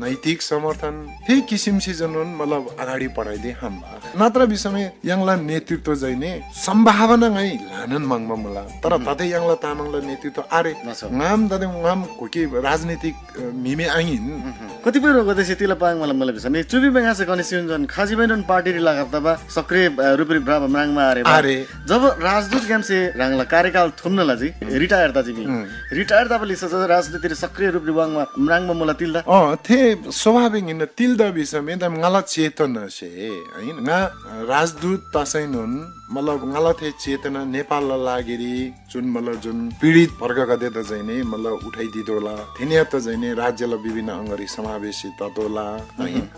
नैतिक समर्थन थे किसिमसे जनन मतलब अगाडि पठाइदे हम नत्र विषयमे यङला नेतृत्व चाहिँ नि सम्भावना ङाइ नन मंबा मुला। तर ताते य्‍हाङला तामाङला नेतृत्व आरे। नसो। ङाम ताते ङाम कोकी राजनीतिक, अ, म्‍हिमे आङिन। कतिपय रोगदेसे तिला पाङ मला मला भिसम चुबी बङ्गासे कन्स्टिट्युन्सन खजिबैनन पार्टी रि लागब तबा सक्रिय, अ, रूपरी ब्राब म्राङमा आरे बा। आरे। जब राजदूत ग्यामसे ह्राङला कार्यकाल थुम्न लजी, रिटायर तजी बी। रिटायर तबा लिसा जब राजनीति रि सक्रिय रूपरी वाङमा म्राङमा मुला तिल्दा। अ, थे स्वाभाविक हिन्न तिल्दा भिसम एकदम ङाला चेतनासे, है, ङा राजदूत तसैनोन मतलब ङाला थे चेतना नेपालला लागिरी जुन मतलब जुन पीडित वर्गगदेदा चाहिँ नि मतलब उठाइदिदोला, थेनियात चाहिँ नि राज्यला विभिन्न अङ्गरी समावेशी ततोला, है। अ,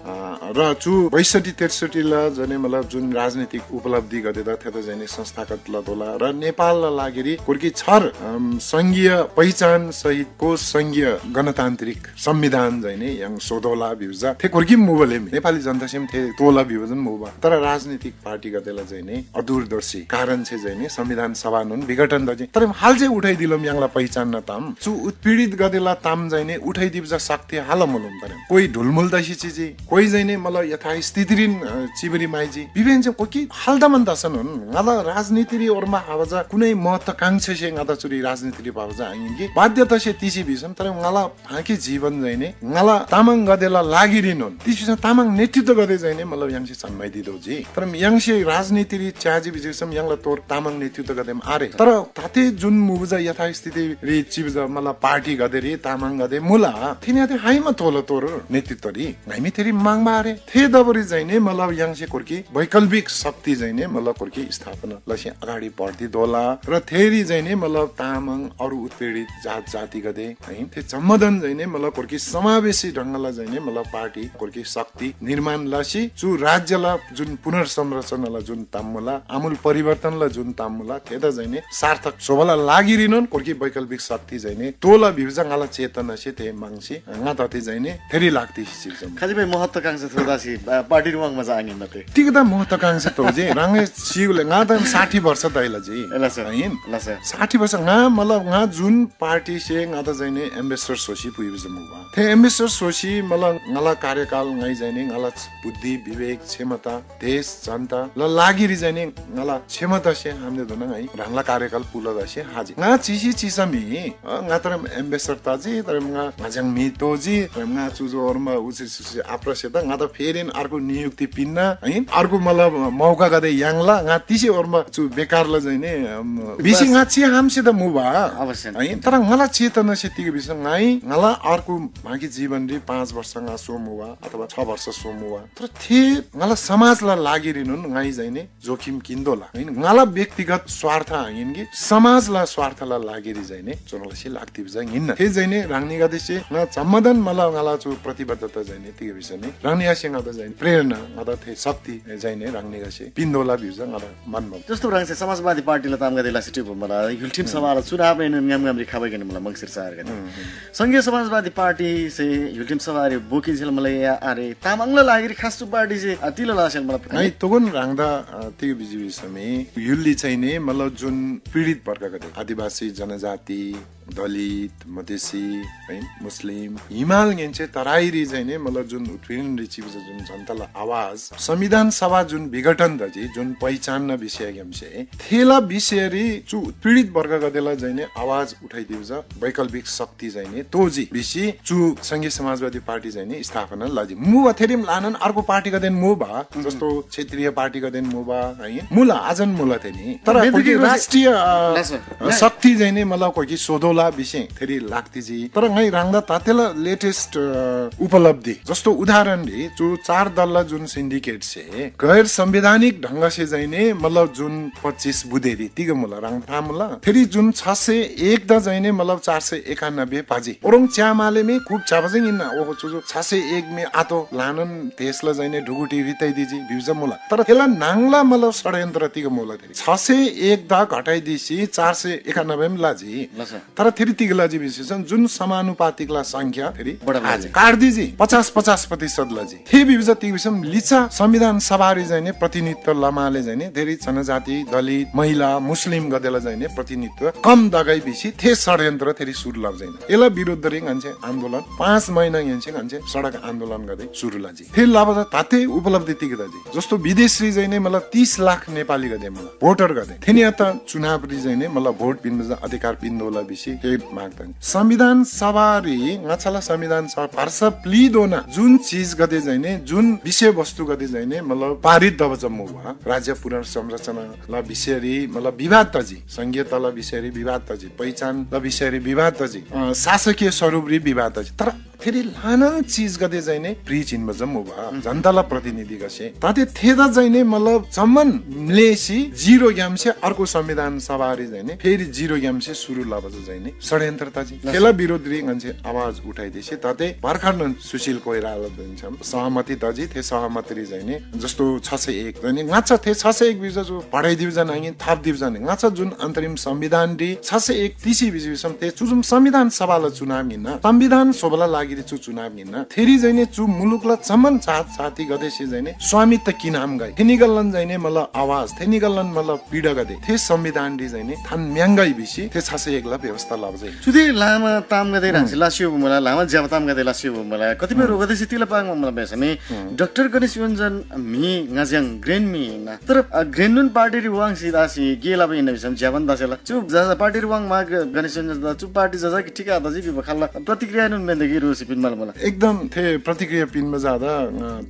र चु बैसठी त्रिसठीला जने मतलब जुन राजनीतिक उपलब्धिगदेदा थेदा चाहिँ नि संस्थागत लतोला र नेपालला लागिरी कोर्की छर, अम, संघीय पहिचान सहितको संघीय गणतान्त्रिक संविधान चाहिँ नि यङ सोधोला भिउजा थे कोर्की मुबले नेपाली जनतासेम थे तोला भिउजन मुबा। तर राजनीतिक पार्टीगदेला चाहिँ नि अदूरदर्शी कारण छे चाहिँ नि संविधान सभा नुन विघटन दजी। तर हाल चाहिँ उठाइदिलम यङला पहिचान न ताम। चु उत्पीडित गदेला ताम चाहिँ नि उठाइदिब जा शक्ति हाल मुलुम तर कोही ढुलमुल दसी चिजी, कोही चाहिँ नि मतलब यथास्थितिरिन, अ, चिबरी माइजी। विभिन्न चाहिँ कोकी हाल दमन दसन हुन। ङाला राजनीतिरी ओरमा हावजा कुनै महत्वाकांक्षा से ङादा चुरी राजनीतिरी भावजा आङिन कि बाध्यता से तिसी भिसम तर ङाला बाँकी जीवन चाहिँ नि ङाला तामाङ गदेला लागिरिनोन। तिसपिसम तामाङ नेतृत्व गदे चाहिँ नि मतलब यङसे जन्माइदिदो जी। तर यङसे राजनीतिरी च्याजी बिजिसम यङला तोर तामाङ नेतृत्व गदेम आरे। तर ताते जुन मुबुजा यथास्थिति रि चिबुजा मतलब पार्टी गदे रि तामाङ गदे मुला थिने थे हाइमा तोला तोर नेतृत्व रि। ङाइमी थेरी माङ्बा आरे। थे दबरी चाहिँ नि मतलब यङसे कोर्की वैकल्पिक शक्ति चाहिँ नि मतलब कोर्की स्थापना लसी अगाडि बढ्दी दोला। र थेरी चाहिँ नि मतलब तामाङ अरू उत्पीडित जात जाति गदे है, थे जम्मदन चाहिँ नि मतलब कोर्की समावेशी ढङ्गला चाहिँ नि मतलब पार्टी कोर्की शक्ति निर्माण लसी चु राज्यला जुन पुनर्संरचनाला जुन ताम मुला, आमूल परिवर्तनला जुन ताम मुला, थेदा चाहिँ नि सार्थक सोबला लागिरिनोन कोर्की वैकल्पिक शक्ति चाहिँ नि तोला भिबजा ङाला चेतनासे थे माङसी ङा तथे चाहिँ नि थेरी लाग्ती सिक्सम। खजिबै महत्वाकांक्षा थोदासी, अ, पार्टी रुवाङ मजा आङिन नते। तिगदा महत्वाकांक्षा तो जे राङे सिगुले ङा त साठी वर्ष दैला जी। एला सर। है? एला सर। साठी वर्ष ङा मतलब ङा जुन पार्टी से ङा त चाहिँ नि एम्बेसडर सोसी पुइबे जमुबा। थे एम्बेसडर सोसी मतलब ङाला कार्यकाल ङाइ चाहिँ नि ङाला बुद्धि, विवेक, क्षमता, देश, जनता ल लागिरी चाहिँ नि ङाला क्षमता से हमदे दोना ङाइ ह्राङला कार्यकाल पुला दसे हाजी। ङा चिसी चिसमी, अ, ङा तरम एम्बेसडर ताजी, तरम ङा ङाज्याङ मी तोजी, तरम ङा चुजो ओरमा उसे सुसे आप्रसे त ङा त फेरिन अर्को नियुक्ति पिन्ना, है? अर्को मतलब मौका गदे याङला, ङा तिसे ओरमा चु बेकारला चाहिँ नि, अम, बिसी बस। ङा चे हमसे त मुबा। अवश्य। है? तर ङाला चेतना से तिग बिस ङाइ ङाला अर्को बाँकी जीवन रे पाँच वर्ष ङा सो मुबा अथवा छ वर्ष सो मुबा। तर थे ङाला समाजला लागिरिनोन ङाइ चाहिँ नि जोखिम किन्दोला। हैन? ङाला व्यक्तिगत स्वार्थ आहिन कि समाजला स्वार्थला लागिरी चाहिँ नि चुनलसी लाग्ती बिजा हिन्न। थे चाहिँ नि ह्राङनीगदेसे ङा जम्मदन मला ङाला चु प्रतिबद्धता चाहिँ नि तिग बिस नि ह्राङनीसे ङादा चाहिँ नि प्रेरणा ङादा थे शक्ति चाहिँ नि ह्राङनीगदेसे पिन्दोला बिजा ङादा मन बम। जस्तो ह्राङसे समाजवादी पार्टीला तामगदे लासी टिप मला युलठिम सभाला चुनाव एन ङाम ङाम रिखाबा गेन मला मंसिर चार गने। संघीय समाजवादी पार्टी से युलठिम सभा रे बोकिन सेल मला या अरे तामाङला लागिरी खास चु पार्टी से तिला लासेल मला। है, तोगन ह्राङदा, अ, तिग बिजी बिसमी युल्ली चाहिँ नि मतलब जुन पीडित वर्गगदे आदिवासी जनजाति, दलित, मधेसी, है, मुस्लिम, हिमाल ङेन्चे तराईरी चाहिँ नि मतलब जुन उत्पीडन रे चिबजा जुन जनताला आवाज संविधान सभा जुन विघटन दजी जुन पहिचान न विषय गेमसे थेला विषयरी चु उत्पीडित वर्गगदेला चाहिँ नि आवाज उठाइदिबजा वैकल्पिक शक्ति चाहिँ नि तोजी बिसी चु संघीय समाजवादी पार्टी चाहिँ नि स्थापना लजी। मुबा थेरिम लानन अर्को पार्टीगदेन मुबा, जस्तो क्षेत्रीय पार्टीगदेन मुबा, है, मुला आजन मुला थेनी। तर बेदुकी कोही रोजी राष्ट्रिय, अ, लास। अ, शक्ति चाहिँ नि मतलब कोही सोधोला बिसे थेरी लाग्तीजी। तर ङाइ राङ्दा तातेला लेटेस्ट, अ, उपलब्धि जस्तो उदाहरण रे चु चार दलला जुन सिन्डिकेट से गैर संवैधानिक ढंग से चाहिँ नि मतलब जुन पच्चिस बुधेरी तिग मुला राङ्दा था मुला थेरी जुन छ सय एक दा चाहिँ नि मतलब चार सय एकानब्बे पाजी। ओरङ च्यामाले मे खूब च्याबा चाहिँ इन्ना ओहो चुजु छ सय एक मे आतो लानन देशला चाहिँ नि ढुकुटी रित्ताइ दिजी भ्युजा मुला। तर थेला नाङला मतलब षड्यन्त्र तिग मुला थेरी छ सय एक दा घटाइ दिसी चार सय एकानब्बे मे लाजी। लस। तर तर थेरी तिग लजी भिसम जुन समानुपातिकला संख्या थेरी बढा लजी। काट दिजी पचास पचास प्रतिशत लजी। थे भिबा तिग भिसम लिच्‍छा संविधान सभारी चाहिँ नि प्रतिनिधित्व लमाले चाहिँ नि थेरी जनजाति, दलित, महिला, मुस्लिम गदेला चाहिँ नि प्रतिनिधित्व कम दगै भिसी थे षड्यन्त्र थेरी सुरु लब् चाहिँ नि। एला विरुद्धरी ङन्‍से आन्दोलन पाँच महिना ङन्‍से ङन्‍से सडक आन्दोलन गदे सुरु लजी। थे लबा त ताते उपलब्धि तिग तजी। जस्तो विदेशरी चाहिँ नि मतलब तीस लाख नेपाली गदे मतलब भोटर गदे। थेनी अत्ता चुनावरी चाहिँ नि मतलब भोट पिन्‍बा अधिकार पिन्दोला भिसी हे माग तनी। संविधान सभारी ङाछाला संविधान सभा भर्सा प्लिदोना जुन चीज गदे चाहिँ नि जुन विषय वस्तु गदे चाहिँ नि मतलब पारित दबा जम्मो भा राज्य पुनर्संरचना ला विषयरी मतलब विवाद तजी, संघीयता ला विषयरी विवाद तजी, पहिचान ला विषयरी विवाद तजी, अ, शासकीय स्वरूपरी विवाद तजी। तर थेरी ल्‍हानान चिजगदे चाहिँ नि प्रिचिन्‍बा जम्‍मु भा जनताला प्रतिनिधिगसे। ताते थेदा चाहिँ नि मतलब जम्‍मान म्‍लेसी जिरोग्‍यामसे अर्को संविधान सभारी चाहिँ नि फेरि जिरोग्‍यामसे सुरु लबा चाहिँ नि षड्यन्त्र तजी। थेला विरोधरी ङन्‍से आवाज उठाइदिसे ताते भर्खरनन सुशील कोइराला चाहिँ छम सहमति तजी। थे सहमतिरी चाहिँ नि जस्तो छ सय एक चाहिँ नि ङाच्‍छा थे छ सय एक बिजा जो बढाइदिउ जान आङिन थाप दिउ जान ङाच्‍छा जुन अन्तरिम संविधानरी छ सय एक तिसी बिजी बिसम थे चुजुम संविधान सभाला चुनाव हिन्‍ना। संविधान सोबला लागिरी चु चुनाव हिन्‍ना। थेरी चाहिँ नि चु मुलुकला जम्‍मान जात जाति गदेसे चाहिँ नि स्वामित्व किनाम गई। थेनिगल्‍लन चाहिँ नि मतलब आवाज, थेनिगल्‍लन मतलब पीडा गदे। थे संविधानरी चाहिँ नि थान म्‍याङ्गै भिसी थे छ सय एकला व्यवस्था लबा चाहिँ। चुदे लामा तामगदे ह्राङसे लासियो मुला, लामा ज्‍याबा तामगदे लासियो मुला। कतिपय रोगदेसे तिला पाङ मुला बेसनी डाक्टर गणेश योन्जन म्‍हि ङाज्‍याङ ग्रेन म्‍हि हिन्‍ना। तर, अ, ग्रेन नुन पार्टीरी वाङसी दासी गे लबा हिन्‍ना भिसम ज्‍याबन दासेला। चु जजा पार्टीरी वाङ मा ग-, गणेश योन्जन दा चु पार्टी जजा कि ठिका दाजी भिबा खाल्‍ला प्रतिक्रिया नुन मेन्‍दा कि रोसी पिन मला मला। एकदम थे प्रतिक्रिया पिन बजादा, अ,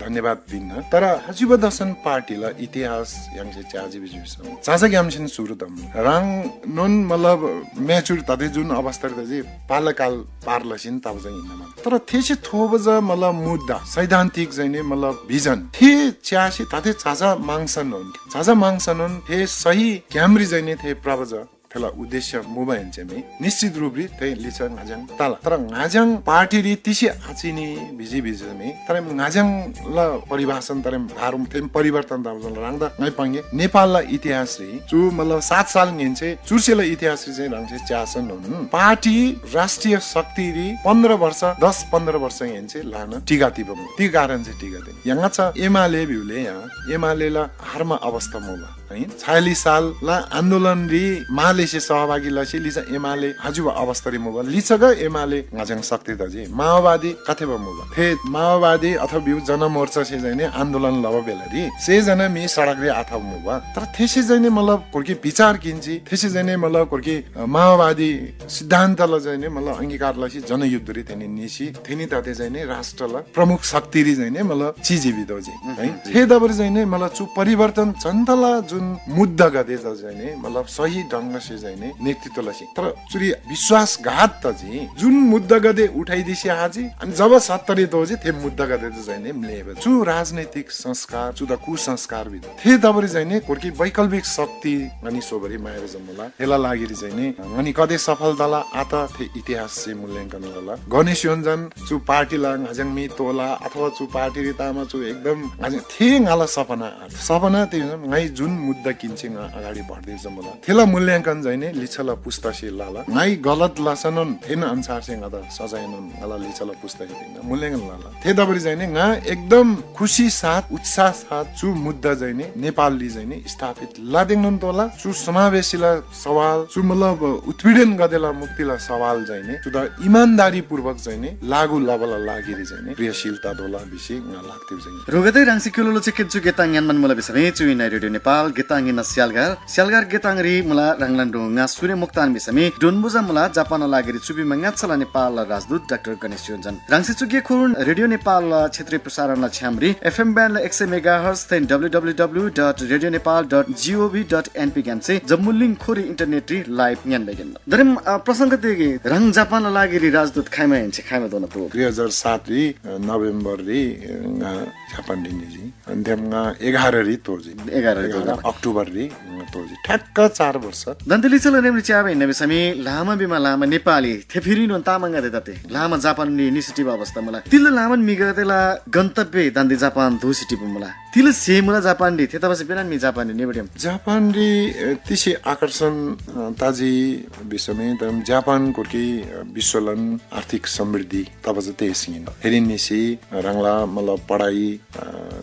धन्यवाद पिन। तर हजिबा दसन पार्टीला इतिहास यङसे च्याजी बिजी भिसम। जजा ग्यामसिन सुरु दम। राङ नुन मतलब म्याचुर तदे जुन अवस्था तजी पालकाल पार लसिन तब चाहिँ हिन्‍ना। तर थेसे थोबा चा मतलब मुद्दा सैद्धान्तिक चाहिँ नि मतलब भिजन थे च्यासी ताते चाचा माङ्सन हुन्। चाचा माङ्सन हुन् थे सही क्यामरी चाहिँ नि थे प्रवजा थेला उद्देश्य मुबा हिन्‍से मी निश्चित रूपरी थे लिच्‍छा ङाज्‍याङ तला। तर ङाज्‍याङ पार्टीरी तिसी आचिनी भिजी भिजी मी तर ङाज्‍याङ ल परिभाषण तर भारुम थे परिवर्तन तब जन राङ्दा ङाइ पाङ्गे नेपालला इतिहासरी चु मतलब सात साल ङेन्‍से चुर्सेला इतिहासरी चाहिँ ह्राङसे च्यासन हुन्। पार्टी राष्ट्रिय शक्तिरी पन्ध्र वर्ष, दस पन्ध्र वर्ष ङेन्‍से ल्‍हाना टिका तिबा मुबा। ति कारण चाहिँ टिका तिनी। यङाचा एमाले भिउले या एमालेला हर्म अवस्था मुबा। है, छयालिस सालला आन्दोलनरी मालेसे सहभागी लसी लिचा एमाले हजुबा अवस्थारी मुबा। लिचागा एमाले ङाज्‍याङ शक्ति तजी। माओवादी कथेबा मुबा। थे माओवादी अथवा बिउ जनमोर्चासे चाहिँ नि आन्दोलन लबा बेलारी से जना मी सडकरी आथबा मुबा। तर थेसे चाहिँ नि मतलब कोर्के विचार किन्‍जी। थेसे चाहिँ नि मतलब कोर्के, अ, माओवादी सिद्धान्तला चाहिँ नि मतलब अंगीकार लसी जनयुद्धरी थेनी निसी थेनी ताते चाहिँ नि राष्ट्रला प्रमुख शक्तिरी चाहिँ नि मतलब चिजी बिदोजी। है, थे दबरी चाहिँ नि मतलब चु परिवर्तन जनताला जुन मुद्दागदे चाहिँ नि मतलब सही ढंगसे चाहिँ नि नेतृत्व लसी। तर चुरी विश्वासघात तजी जुन मुद्दागदे उठाइदिसी हाजी अनि जब सत्तरी दोजी थे मुद्दागदे चाहिँ नि म्लेबे। चु राजनैतिक संस्कार, चु द कुसंस्कार बिदो। थे दबरी चाहिँ नि कोर्की वैकल्पिक शक्ति अनि सोबरी मायर जम्मला। थेला लागिरी चाहिँ नि ङनी कदे सफल तला आत थे इतिहास से मूल्यांकन लला। गणेश योन्जन चु पार्टीला ङाज्‍याङ मी तोला अथवा चु पार्टीरी तामा चु एकदम ङाज्‍याङ थे ङाला सपना आत। सपना ते ङाइ जुन मुद्दा किन्‍से ङा अगाडि बढ्दै जम्मला। थेला मूल्यांकन चाहिँ नि लिच्छला पुस्तासे लला। ङाइ गलत लसनन थेन अनुसारसे ङादा सजायनन ङाला लिच्छला पुस्तासे थेन मूल्यांकन लला। थे दबरी चाहिँ नि ङा एकदम खुसी साथ, उत्साह साथ चु मुद्दा चाहिँ नि नेपालली चाहिँ नि स्थापित लादेङ्नोन तोला। चु समावेशीला सवाल, चु मतलब उत्पीडन गदेला मुक्तिला सवाल चाहिँ नि चुदा इमानदारी पूर्वक चाहिँ नि लागू लबला लागिरी चाहिँ नि क्रियाशीलता दोला भिसी ङा लाग्थ्यो चाहिँ नि। रोगदै राङसी क्युलोलो चिकिन चु गेताङ यानमान मुला भिसमे चु इनाइ रेडियो नेपाल गेताङ इन स्यालगार, स्यालगार गेताङरी मुला राङलान डोङा सुरे मुक्तान भिसमे डोनबुजा मुला जापान लागिरी चुबी मंगाचला नेपाल राजदूत डाक्टर गणेश योन्जन। राङसी चुगे खुरुन रेडियो नेपाल क्षेत्रीय प्रसारणला छ्यामरी एफएम ब्यान्डला एक सय मेगाहर्ट्ज थेन डब्ल्यूडब्ल्यूडब्ल्यू डट radio Nepal dot gov dot N ग्यामसे जम्मुलिङ खोरी इन्टरनेटरी लाइभ ङ्यान्बेगेन। दरेम, अ, प्रसंग तेगे रङ जापानला लागिरी राजदूत खाइमा हिन्से खाइमा दोना तो। दुई हजार सात री, अ, नोभेम्बर री, अ, जापान री निजी। अनि त्यहाँ एघार री तोजी। एघार री तोजी। अक्टोबर री, अ, तोजी ठ्याक्क चार वर्ष। दान्ते लिचला नेमरी च्याबा हिन्ना भिसमी लामा बिमा लामा नेपाली थे फिरिनोन तामाङगदे तते लामा जापानरी निसिटिभ अवस्था मुला। तिल लामन म्‍हिगदेला गन्तव्य दान्ते जापान दोसिटिभ मुला। तिल से मुला जापानरी थे तबसे बेनान मी जापानरी निबडियम। जापानरी तिसे आकर्षण ताजी भिसमी तम जापान कोर्की विश्वलन आर्थिक समृद्धि तबज तेसिन। हेरिन निसी रंगला मतलब पढाई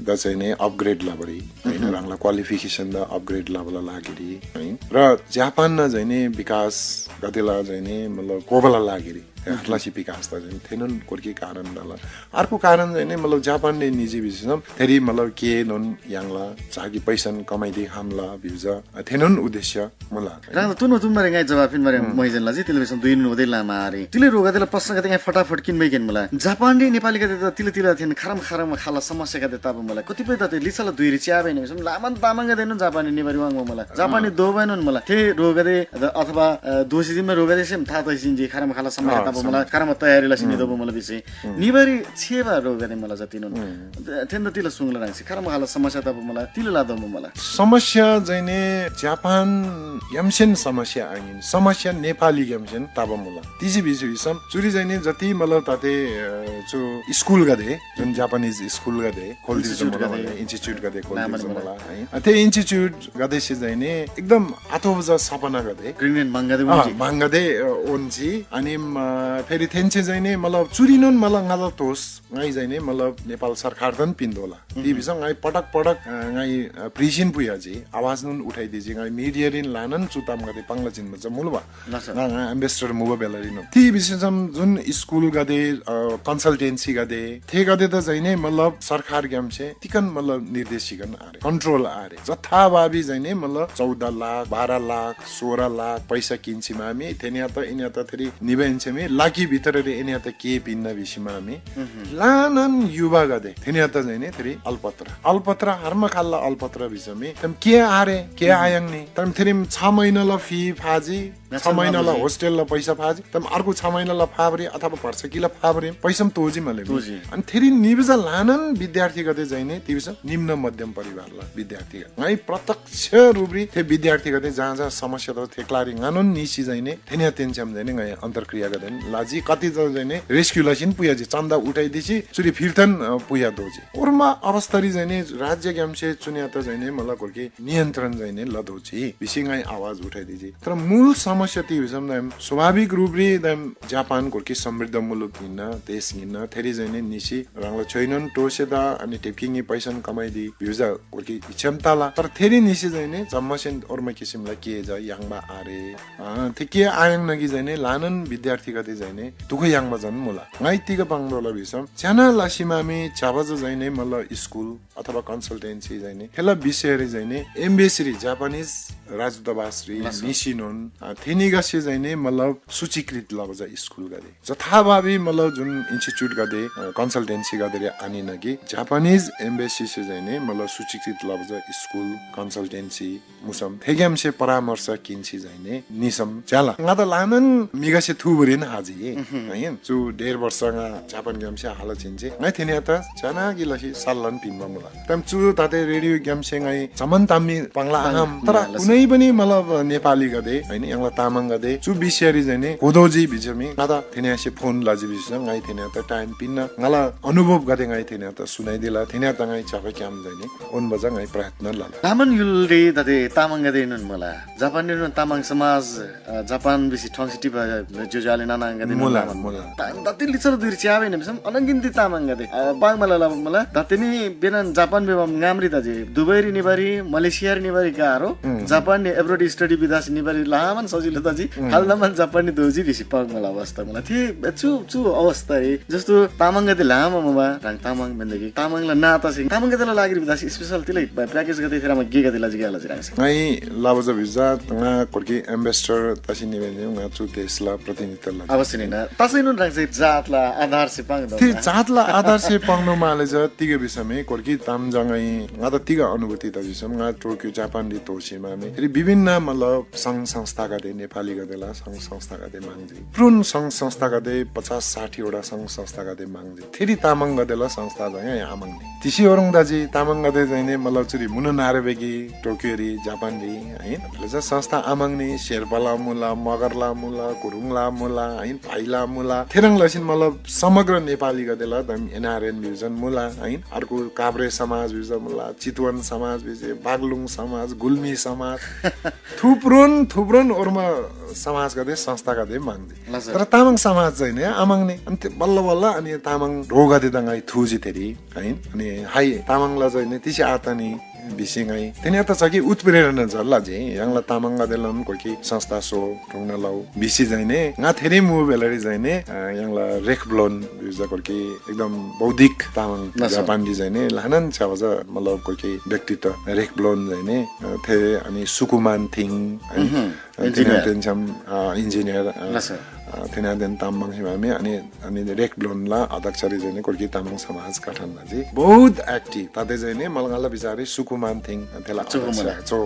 द चाहिँ अपग्रेड लबरी, ह्राङला क्वालिफिकेसन द अपग्रेड लबला लागिरी है। र जापान न चाहिँ विकास गतिला चाहिँ मतलब कोबला लागिरी हटलासी विकास त चाहिँ थेनोन कोर्की कारण दला। अर्को कारण चाहिँ मतलब जापानले निजी भिसम थेरी मतलब के नोन याङला चाकी पैसन कमाइदी हमला भिउजा थेनोन उद्देश्य मुला। राङदा तुनु तुमरे ङाइ जवाब फिन मरे मोइजन लाजी तिले बेसम दुई नुदे लामा आरे। तिले रोगा तिला प्रश्न गते ङाइ फटाफट किन मै गेन मुला। जापानरी नेपाली गते त तिले तिला थिन खरम खरम खाला समस्या गते ताब मुला। कतिपय त लिसला दुई रिचिया बेन बेसम लामन तामाङ गते नु जापानरी निबारी वाङ मुला। जापानरी दोबैनन मुला। थे रोगदे अथवा दोसी दिनमा रोगदे सेम था तैसिन जी खरम खाला समस्या ताब मुला। खरम तयारी लसी निदोब मुला बिसे। निबारी छेबा रोगदे मुला जतिनन। थेन्द तिला सुङला राङसी खरम खाला समस्या ताब मुला तिला लादोब मुला। समस्या जैने जापान ग्यामसेन समस्या आङिन, समस्या नेपाली ग्यामसेन ताब मुला। तिजी भिजी भिसम चुरी जैने जति मतलब ताते चु स्कुल गदे जुन जापानिज स्कुल गदे खोल्दिज मुला, इन्स्टिट्यूट गदे खोल्दिज मुला है। अथे इन्स्टिट्यूट गदेसे जैने एकदम आथोबजा सपना गदे ग्रीनलैन्ड मांगदे मांगदे ओन्जी। अनि फेरि थेन्से जैने मतलब चुरीनोन मला ङाला तोस ङाइ जैने मतलब नेपाल सरकारदन पिन्दोला। ती भिसम ङाइ पटक पटक ङाइ प्रिसिन पुयाजी, आवाजनोन उठाइदिजी। ङाइ मिडियारिन लानन चु तामगदे पाङ्ला चिन्बा चा मुलबा। ङा एम्बेसडर मुबा बेलारिनो। ती भिसम जुन स्कुल गदे, कन्सल्टेन्सी गदे, थे गदे त जैने मतलब सरकार ग्यामसे तिकन मतलब निर्देशिकन आरे, कन्ट्रोल आरे। जथाभावी जैने मतलब चौध लाख, बाह्र लाख, सोह्र लाख पैसा किन्सी मामी, थेनिया त इनिया त थेरी निबेन्से मी लाकी भितर रे इनिया त के पिन्न भिसी मामी। लानन युवा गदे थेनिया त जैने थेरी अलपत्र, अलपत्र हर्म खाल्ला अलपत्र भिसमी। तम के आरे, के आयंनी। तम थेरिम छ महिनाला फी फाजी, छ महिनाला होस्टेलला पैसा फाजी। तम अर्को छ महिनाला फाबरी अथवा पर्छ किला फाबरी पैसा तोजी मले। अनि थेरी निबजा लानन विद्यार्थी गदे जैने तिबसा निम्न मध्यम परिवारला विद्यार्थी। ङाइ प्रत्यक्ष रूपरी थे विद्यार्थीगदे जहाँ जहाँ समस्या त थेक्लारी ङानोन निसी जैने थेनिया तेन्स्याम जैने ङाइ अन्तर्क्रियागदेन लाजी। कति जैने रेस्क्यू लसिन पुयाजी, चन्दा उठाइदिसी चुरी फिर्थन पुया दोजी। ओरमा अवस्थारी जैने राज्य ग्यामसे चुन्या त जैने मला कोर्के नियन्त्रण जैने लदोजी भिसी ङाइ आवाज उठाइदिजी। तर मूल समस्या ती भिसम दाइम स्वाभाविक रूपरी दाइम जापान कोर्के समृद्ध मुलुक हिन्न, देश हिन्न, थेरी जैने निसी रंगला छोइनोन टोसेदा अनि टेपिङे पैसन कमाइदी भ्युजा कोर्के इच्छम ताला। तर थेरी निसी जैने जम्मासेन ओर्मा किसिमला के जा याङबा आरे। थे के आयाङ नगी जैने लानन विद्यार्थीगदे जैने दुःख याङबा जन मुला। ङाइ तिग पाङ्दोला भिसम ज्याना लासिमामी ज्याबा जैने मतलब स्कुल अथवा कन्सल्टेन्सी जैने थेला विषयरी जैने एम्बेसीरी जापानिज राजदूतावासरी निसिनोन थेनीगसे जैने मतलब सूचीकृत लबा जा स्कुलगदे जथाभावी मतलब जुन इन्स्टिट्यूटगदे कन्सल्टेन्सीगदेरी आनिनगी जापानिज एम्बेसीसे जैने मतलब सूचीकृत लबा जा स्कुल कन्सल्टेन्सी मुसम थेग्यामसे परामर्श किन्सी जैने निसम ज्याला। ङादा लानन मिगसे थुबुरिन हाजी। चु डेढ वर्ष ङा जापान ग्यामसे हाला चिन्चे। ङाइ थेने त ज्याना गिलासी सल्लन पिन्बा मुला। तम चु ताते रेडियो ग्यामसे ङाइ जमन ताम्मी पाङ्ला आहाम। तर कुनै पनि मतलब नेपाली गदे हैन यङला तामाङ गदे चु विषयरी जैने कोदोजी भिजमी ङादा थेनेसे फोन लाजी भिज ङाइ थेने त टाइम पिन्न ङाला अनुभव गदे ङाइ थेने त सुनाइदिला। थेने त ङाइ चाबा क्याम जैने ओन बजा ङाइ प्रयत्न लला। तामन युलरी दते तामाङगदे नुन मला। जापानरी नुन तामाङ समाज जापान बिसी ठोंसी टिप ज्योज्याले नानाङगदे नुन मुला। तान दते लिचर दुरी च्याबे ने बिसम अनंगिन्ती तामाङगदे पाङ मला ला मला दते नि बेनन जापान बेबम ङामरी दजे दुबईरी निबारी मलेसियारी निबारी गारो। जापान नि एब्रोड स्टडी विदास निबारी लामन सजिलो दजी। हाल दमन जापान नि दोजी बिसी पाङ मला अवस्था मला। थे चु चु अवस्था रे जस्तो तामाङगदे लामा मुबा राङ तामाङ बेन्दगी तामाङला नाता से तामाङगदेला लागिरी विदास स्पेशल तिलै प्याकेज गते थेरामा गे गते लाजी गे लाजी राङ से। ङाइ लाबजा भिजा ङा कोर्के एम्बेसडर तसी निबेन ङा चु देशला प्रतिनिधित्व लजी। अवश्य नि ना तसै नुन राङ से जातला आधार से पाङ दो। थे जातला आधार से पाङ नो माले जा तिग बिसमे कोर्के ताम जङै ङा त तिग अनुभूति त बिसम ङा टोक्यो जापान दि तोसी मामे। फेरि विभिन्न मतलब संघ संस्थागदे नेपालीगदेला संघ संस्थागदे म्‍हाङ्जी। थुप्रोन संघ संस्थागदे पचास साठीवटा संघ संस्थागदे म्‍हाङ्जी। थेरी तामाङगदेला संस्था चाहिँ आम्‍हाङ्नी। तिसी ओरङ दाजी तामाङगदे चाहिँ नि मतलब चुरी मुनु नारेबेगी टोकियोरी जापानरी है। थेला चाहिँ संस्था आम्‍हाङ्नी, शेर्पाला मुला, मगरला मुला, गुरुङला मुला है, भाइला मुला। थेरङ लसिन मतलब समग्र नेपालीगदेला दम एनआरएन भिजन मुला है। अर्को काभ्रे समाज भिजन मुला, चितवन समाज भिजे, बागलुङ समाज, गुल्मी समाज। थुप्रोन थुप्रोन ओर्मा समाजगदे संस्थागदे म्‍हाङ्जी। तर तामाङ समाज चाहिँ नि आम्‍हाङ्नी। अनि त्यो बल्ल बल्ल अनि तामाङ ढोगदे दङाइ थुजी थेरी है। अनि हाइ तामाङला चाहिँ नि तिसी आतानी बिसिङ है। तेने त छ कि उत्प्रेरणा जल्ला जे यङला तामाङगदेलन कोकी संस्था सो ढुङ्ना लौ बिसी चाहिँ नि ङा थेरी मु बेलरी चाहिँ नि यङला रेखब्लोन बिजा कोकी एकदम बौद्धिक तामाङ जापानदी चाहिँ नि लानन छ्याबा मतलब कोकी व्यक्तित्व रेखब्लोन चाहिँ नि थे अनि सुकुमान थिङ है। थेनादेन छ्याम इन्जिनियर थेनादेन तामाङ हिमामी अनि अनि रेखब्लोनला अध्यक्षरी चाहिँ कोर्की तामाङ समाज गठन चाहिँ बहुत एक्टिभ ताते चाहिँ मलगाला बिचारी सुकुमान थिङ थेला अध्यक्ष चो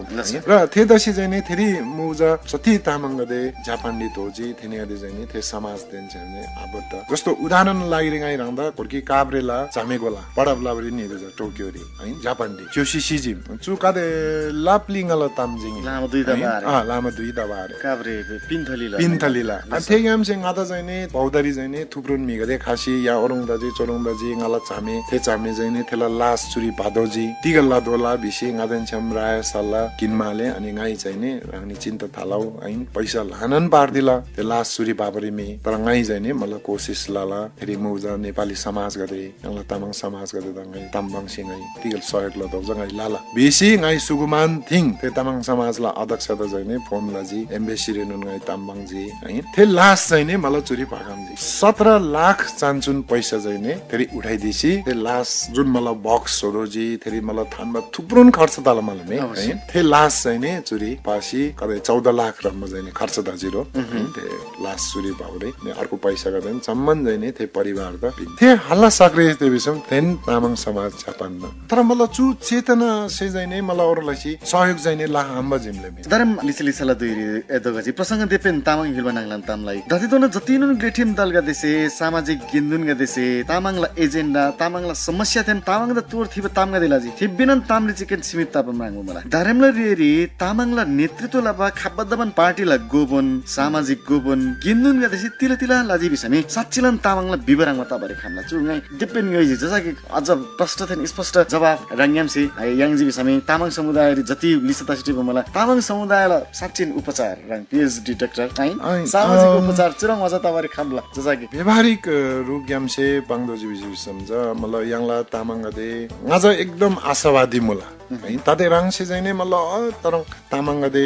र थे दसी चाहिँ थेरी मुजा सती तामाङगदे जापानली तोजी थेनीगदे चाहिँ थे समाजदेन चाहिँ आबद्ध। जस्तो उदाहरण लागिरी ङाइ ह्राङदा कोर्की काभ्रेला झामेगोला पडब लाबरी निबेजा टोकियोरी है जापानरी क्योसिसिजिम चु कादे लाप्लिङला तामजिङ लामा दुई दबा आरे। अँ, लामा दुई दबा आरे। काभ्रे पिन्थलीला। पिन्थलीला। अनि थे ग्यामसे ङादा चाहिँ नि भौदारी चाहिँ नि थुप्रोन म्‍हिगदे खासी या ओरङ दाजी चोरङ दाजी ङाला चामे थे चामे चाहिँ नि थेला लास चुरी भादोजी तिगल्ला दोला भिसी ङादेन छ्याम राय सल्ला किन्‍माले अनि ङाइ चाहिँ नि ह्राङनी चिन्ता थालौ है पैसा ल्‍हानान पार्दिला थे लास चुरी बाबरी मी तर ङाइ चाहिँ नि मतलब कोसिस लला फेरि मुजा नेपाली समाजगदे यङला तामाङ समाजगदेदा ङाइ ताम्बाङ सिङाइ तिगल सहयोग लतोक ङाइ लाला। बेसी ङाइ सुगुमान थिङ ते तामाङ समाजला अध्यक्षदा चाहिँ नि फोन लजी एम्बेसीरी नुन ङाइ ताम्बाङ जी है। थे लास चाहिँ नि मला चुरी पाकाम जी सत्र लाख चान्चुन पैसा चाहिँ नि फेरि उठाइदिसी थे लास जुन मला बक्स सोरोजी फेरि मला थानमा थुप्रोन खर्च ताला मला मे है। थे लास चाहिँ नि चुरी पासी कतै चौध लाख रम्म चाहिँ नि खर्च दाजिरो है। थे लास चुरी भाउरे ने अर्को पैसा गर्दैन सम्मान चाहिँ नि थे परिवार द थे हल्ला सक्रिय ते बिसम थेन तामाङ समाज छापान्न। तर मला चु चेतना से चाहिँ नि मला और लसी सहयोग चाहिँ नि ला हम्बा जिमले मे। धर्म लिसि लिसला दुइरी एदोगजी प्रसंग देपेन तामाङ हिलबा नाङलान तामलाई दतिदोन जतिनुन ग्लेठिम दलगदेसे सामाजिक गिन्दुनगदेसे तामाङला एजेन्डा तामाङला समस्या थेन तामाङदा तोर थिबा तामगदे लाजी थिबिनन तामले चिकेन सीमित तापम राङबो मला। धर्मला रेरी तामाङला नेतृत्व लबा खब्बा दबन पार्टीला गोबन सामाजिक गोबन गिन्दुनगदेसे तिला तिला लाजी बिसमी साच्चिलन तामाङला विवरणमा तबरी खामला। चु ङाइ देपेन ङ्योइजी जसा कि अझ प्रष्ट थेन स्पष्ट जवाफ राङ्ग्यामसे याङजी बिसमी तामाङ समुदायरी जति लिसा तसिटी मला तामाङ समुदायला साच्चिन उपचार राङ पीएचडी डाक्टर आइन सामाजिक उपचार चुरङ वजा तबरी खामला जसा कि व्यावहारिक रूपग्यामसे बाङ्दोजी बिसमी सम्झ मला याङला तामाङगदे ङाजा एकदम आशावादी मुला। है ताते राङसे चाहिँ नि मतलब तर तामाङगदे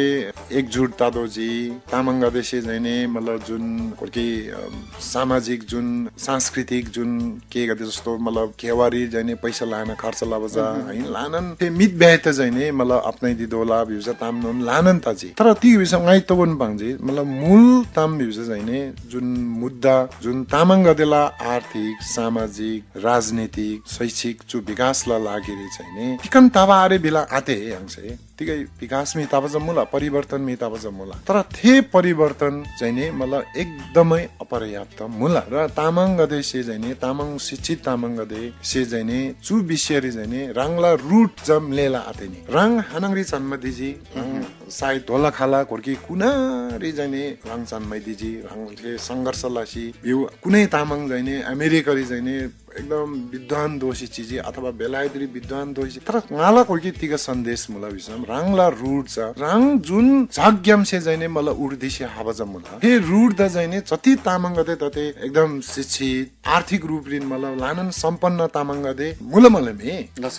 एकजुट तादोजी तामाङगदेसे चाहिँ नि मतलब जुन कोर्की सामाजिक जुन सांस्कृतिक जुन के गते जस्तो मतलब घेवारी चाहिँ नि पैसा लाना खर्च लबा जा है लानन ते मित ब्याय त चाहिँ नि मतलब अपनाइ दिदोला बिउजा तामनोन लानन ताजी। तर ती विषय ङाइ तबन पाङ्जी मतलब मूल ताम बिउजा चाहिँ नि जुन मुद्दा जुन तामाङगदेला आर्थिक सामाजिक राजनीतिक शैक्षिक चु विकासला लागिरी चाहिँ नि तिकन ताबा आरे बिला आते याङसे तिगै विकास मी ताबा जम्मुला परिवर्तन मी ताबा जम्मुला। तर थे परिवर्तन चाहिँ नि मतलब एकदमै अपर्याप्त मुला र तामाङगदे से चाहिँ नि तामाङ शिक्षित तामाङगदे से चाहिँ नि चु विषयरी चाहिँ नि राङला रूट जम लेला आते नि राङ हानङरी जन्म दिजी राङ सायद धोला खाला घोर्की कुनारी चाहिँ नि राङ जन्मै दिजी राङले संघर्ष लासी बिउ कुनै तामाङ चाहिँ नि अमेरिकारी चाहिँ नि एकदम विद्वान दोषी चिजी अथवा बेलायतरी विद्वान दोषी तर ङाला कोर्की तिग सन्देश मुला विषम राङला रूट छ राङ जुन झाग्यामसे चाहिँ नि मला उर्दिसे हाबा जा मुला। हे रूट द चाहिँ नि जति तामाङगदे तते एकदम शिक्षित आर्थिक रूपरिन मला लानन सम्पन्न तामाङगदे मुला मला मे।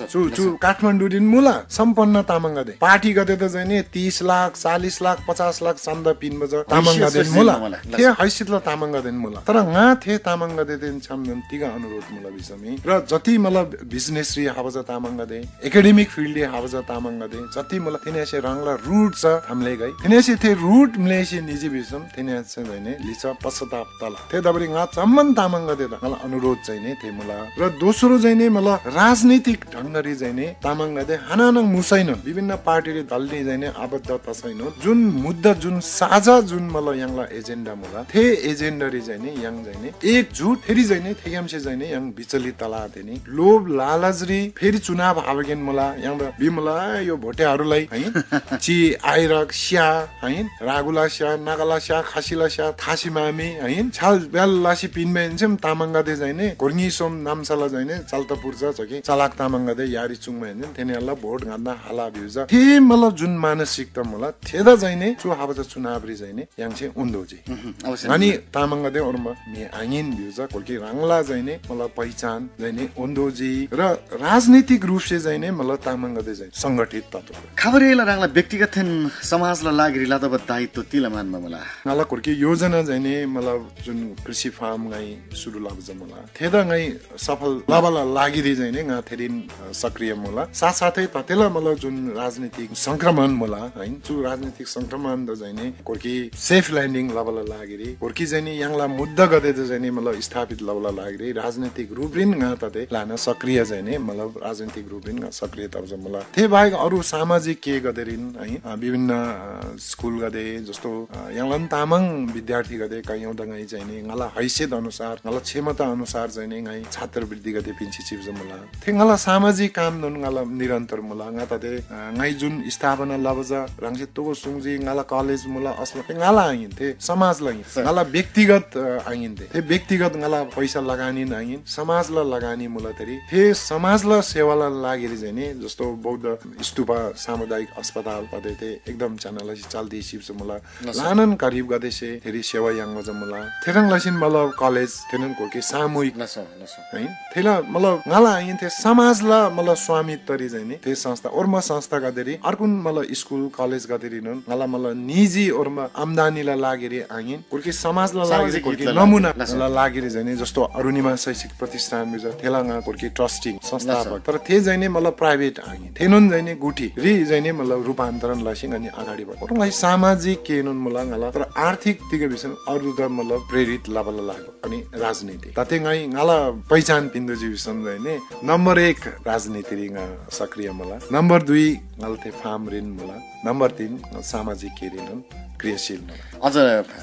चु चु काठमाडौँरिन मुला सम्पन्न तामाङगदे पार्टीगदे त चाहिँ नि तीस लाख चालीस लाख पचास लाख चन्दा पिन बज तामाङगदे मुला। थे हैसियतला तामाङगदे मुला तर ङा थे तामाङगदे छम तिग अनुरोध भिसमी। र जति मतलब बिजनेस री हाबजा तामाङगदे, एकेडेमिक फिल्ड री हाबजा तामाङगदे, जति मतलब थेनेसे ह्राङला रुट चा थाम्लेगै। थेनेसे थे रुट म्लेसे निजी भिसम, थेनेसे चाहिँ नि लिचा पश्चाताप तला। थे दबरी ङा चम्मन तामाङगदे त ङाला अनुरोध चाहिँ नि थे मुला। र दोस्रो चाहिँ नि मतलब राजनीतिक ढङ्गरी चाहिँ नि तामाङगदे हानानङ मुसैनोन विभिन्न पार्टी री दल री चाहिँ नि आबद्ध तसैनोन जुन मुद्दा जुन साझा जुन मतलब यङला एजेन्डा मुला, थे एजेन्डा री चाहिँ नि यङ चाहिँ नि एकजुट फेरि चाहिँ नि थेग्यामसे चाहिँ नि यङ विचलित तला थेनी लोभ लालचरी फेरि चुनाव हाबगेन मुला। यङदा बिमला यो भोटेहरूलाई है, ची आइरक स्या है, रागुला स्या, नागाला स्या, खासीला स्या, थासी मामी है, छाल ब्याल लासी पिन्बे इन्सेम तामाङगदे चाहिँ नि कोर्ङी सोम नाम्साला चाहिँ नि चल्ता पुर्जा छ कि चलाक तामाङगदे यारी चुङमा इन्सेम थेनीहरूलाई भोट घान्दा हाला भिउजा। थे मतलब जुन मानसिकता मुला थेदा चाहिँ नि चु हाबा चुनाव री चाहिँ नि यङसे उन्दोजी। अवश्य। अनि तामाङगदे ओर्मा म्‍हि आङिन भिउजा कोल्‍की ह्राङला चाहिँ नि मतलब पहिचान चाहिँ नि ओन्दोजी र राजनीतिक रूपसे चाहिँ नि मतलब तामाङगदे चाहिँ संगठित तत्व। खबरेला ह्राङला व्यक्तिगत थेन समाजला लागिरी लातोःबा दायित्व तिला मान्‍बा मुला? ङाला कोल्‍की योजना चाहिँ नि मतलब जुन कृषि फार्म ङाइ सुरु लबा मुला थेदा ङाइ सफल लबाला लागिरी चाहिँ नि ङा थेरीन सक्रिय मुला। साथसाथै ततेला मतलब जुन राजनीतिक संक्रमण मुला है, चु राजनीतिक संक्रमण द चाहिँ नि कोर्की सेफ ल्यान्डिङ लबाला लागिरी कोर्की चाहिँ नि यङला मुद्दागदे द चाहिँ नि मतलब स्थापित लबाला लागिरी राजनीतिक रूपरिन ङा तते लाना सक्रिय चाहिँ नि मतलब राजनीतिक रूपरिन ङा सक्रिय तब मुला। थे बाहेक अरू सामाजिक के गदेरिन है, अ, विभिन्न, अ, स्कुलगदे जस्तो, अ, यङलान तामाङ विद्यार्थीगदे कयौँ दङाइ चाहिँ नि ङाला हैसियत अनुसार ङाला क्षमता अनुसार चाहिँ नि ङाइ छात्रवृत्तिगदे पिन्सी चिप्ज मुला। थे ङाला सामाजिक काम नुन ङाला निरन्तर मुला। ङा तते, अ, ङाइ जुन स्थापना लबजा ह्राङसे तोगो सुङजी ङाला कलेज मुला असला थे ङाला आङिन थे समाजला आङिन। ङाला व्यक्तिगत, अ, आङिन थे। थे व्यक्तिगत ङाला पैसा लगानीन आङिन, समाजला लगानी मुला तरी। थे समाजला सेवाला लागिरी चाहिँ नि जस्तो बौद्ध स्तूपा सामुदायिक अस्पताल पदे थे एकदम च्यानल चल्दी सिप्स मुला। ल्‍हानान गरिबगदेसे थेरी सेवा याङ्बा जम्‍मुला। थेह्रङ् लसीन मतलब कलेज थेनोन कोर्के सामूहिक है। थेला मतलब ङाला आहिन थे समाजला मतलब स्वामित्वरी चाहिँ नि थे संस्था ओर्मा संस्थागदेरी अर्कुन मतलब स्कुल कलेजगदेरीनोन ङाला मतलब निजी ओर्मा आम्दानीला लागिरी आहिन कोर्के समाजला लागिरी कोर्के नमुनाला लागिरी चाहिँ नि जस्तो अरुणिमा शैक्षिक प्रतिष्ठान बिजा थेला ङा कोर्के ट्रस्टिङ संस्थापक। तर थे चाहिँ नि मतलब प्राइभेट आहिन। थेनोन चाहिँ नि गुठी री चाहिँ नि मतलब रूपान्तरण लसी अनि अगाडि बढ। ओर्मा सामाजिक केनोन मुला ङाला तर आर्थिक तिग बिसन अरू द मतलब प्रेरित लबला लाग। अनि राजनीति। तते ङाइ ङाला पहिचान पिन्दुजी विषम जाइने नम्बर एक राजनीतिरी ङा सक्रिय मला। नम्बर दुई ङाला थे फार्म ऋण मला। नम्बर तीन ङा सामाजिक केरिनम क्रियाशील मला। अझ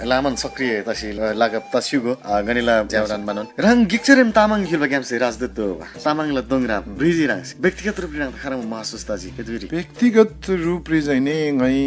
लामन सक्रिय तसी लागब तस्युगो गनिला ज्यावरान बानोन। रङ गिक्चरेम तामाङ हिलबा ग्यामसे राजदूत दो बा। तामाङला दोंग्रा ब्रिजी राङसे व्यक्तिगत रूपरी राङ खरम महसुस तजी केतुरी। व्यक्तिगत रूपरी जाइने ङाइ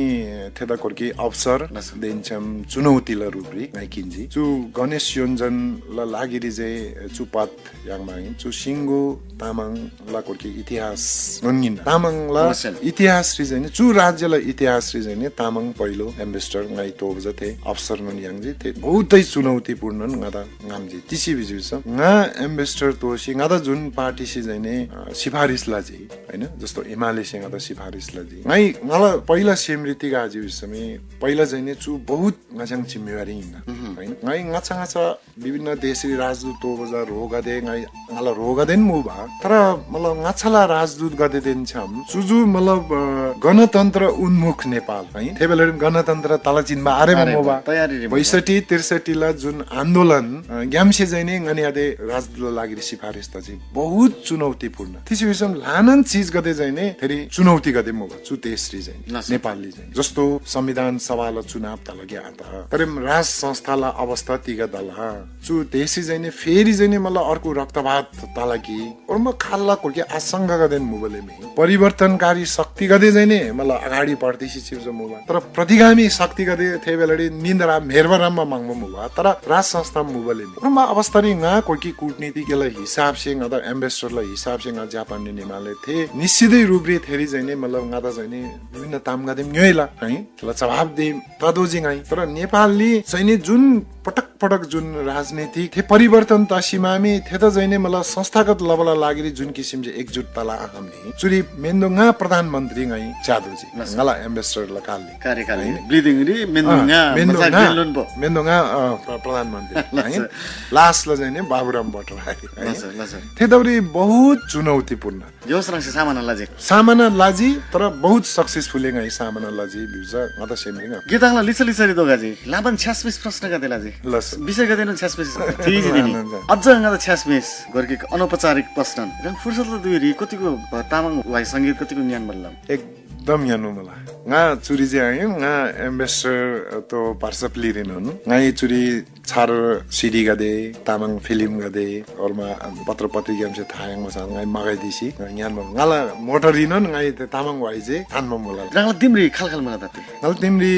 थेदा कोर्की अवसर देन्चम चुनौतीला रूपरी ङाइ किन्जी। चु गणेश योन्जनला लागिरी जे चु पद याङ्माङ चु सिङ्गो तामाङला कोर्के इतिहास नोन्गिन तामाङला इतिहास रि चाहिँ चु राज्यला इतिहास रि चाहिँ तामाङ पहिलो एम्बेसडर ङाइ तोब जथे अवसर नोन याङ्जी। ते बहुतै चुनौतीपूर्ण ङादा ङाम्जी तिसी बिजी बिसम ङा एम्बेसडर तोसी ङादा जुन पार्टीसी चाहिँ सिफारिस लाजी हैन, जस्तो एमालेसे ङादा सिफारिस लाजी ङाइ ङाला पहिला सेमरी तिग आजी बिसमी पहिला चाहिँ चु बहुत ङाच्‍याङ जिम्मेवारी हिन्ना हैन। ङाइ ङाछा ङाछा विभिन्न देशरी राजदूत तोबजा रोगदे ङाइ ङाला रोगदेन मुबा। तर मतलब ङाछाला राजदूतगदेदेन छ्याम चुजु मतलब गणतन्त्र उन्मुख नेपाल है। थे बेला गणतन्त्र तला चिन्बा आरेमा मुबा। बैसठी त्रिसठीला जुन आन्दोलन ग्यामसे चाहिँ नि ङनियादे राजदूतला लागिरी सिफारिस त चाहिँ बहुत चुनौतीपूर्ण। तिसी विषम ल्हानान चिजगदे चाहिँ नि फेरि चुनौतीगदे मुबा चु देशरी चाहिँ नेपालली चाहिँ जस्तो संविधान सभाला चुनाव तलग्या तर राज संस्थाला अवस्था तिग दला चु देशे चाहिँ फेरि चाहिँ मतलब अर्को रक्तपात तला कि ओर्मा खाल्ला कोर्के आशंकागदेन मुबले मे परिवर्तनकारी शक्तिगदे चाहिँ मतलब अगाडि बढ्दैसी चिप्जो मुबा। तर प्रतिगामी शक्तिगदे थे बेलाडी निन्द्रा मेरबा राममा माग्बा मुबा। तर राज संस्था मुबले मे ओर्मा अवस्थारी ङा कोर्की कूटनीति गेला हिसाबसे ङा त एम्बेसडरला हिसाबसे ङा जापान निमाले थे निश्चितै रूपरी थेरी चाहिँ नि मतलब ङादा चाहिँ नि विभिन्न तामगदे ङ्‌योइला है, थेला जवाब दे तदोजी ङाइ। तर नेपालले चाहिँ नि जुन पटक पटक जुन राजनीतिक थे परिवर्तन तसीमामी थेदा चाहिँ नि मतलब संस्थागत लबला लागिरी जुन किसिम जे एकजुट तला आखम्‍नी चुरी मेन्दो ङा प्रधानमन्त्री ङाइ च्यादोजी। ङाला एम्बेसडर लकालले कार्यकाल ब्लिदिङरी मेन्दो ङा मेन्दो ङा मेन्दो ङा प्रधानमन्त्री लास्टला चाहिँ नि बाबुराम भट्टराई। थेदौरी बहुत चुनौतीपूर्ण जोस राङसे सामना लाजी। सामना लाजी, तर बहुत सक्सेसफुली ङाइ सामना लाजी। बिउजा ङादा सेमरी ङा। गिताङला लिसा लिसरी दोगाजी लाबन छ्यासमिस प्रश्नगदे लाजी। लस। विषयगदेन छ्यासमिस थिजी दिनी। अझ ङादा छ्यासमिस घरकी अनौपचारिक प्रश्न। रङ फुर्सदला दुइरी कतिको तामाङ वाइ संगीत कतिको ज्ञान बल्लम? एकदम ज्ञान मला। ङा चुरी जे आयो ङा एम्बेसडर तो पार्सप लिरिन हुनु। ङाइ चुरी छार सिडीगदे, तामाङ फिल्मगदे, ओरमा पत्र पत्रिकामसे थायङ मसान ङाइ मगाइदिसी ङाइ ङ्यान ङाला मोटर रिनन ङाइ तामाङ वाइजे थान मला। ङाला दिमरी खालखाल मला ताते। ङाला दिमरी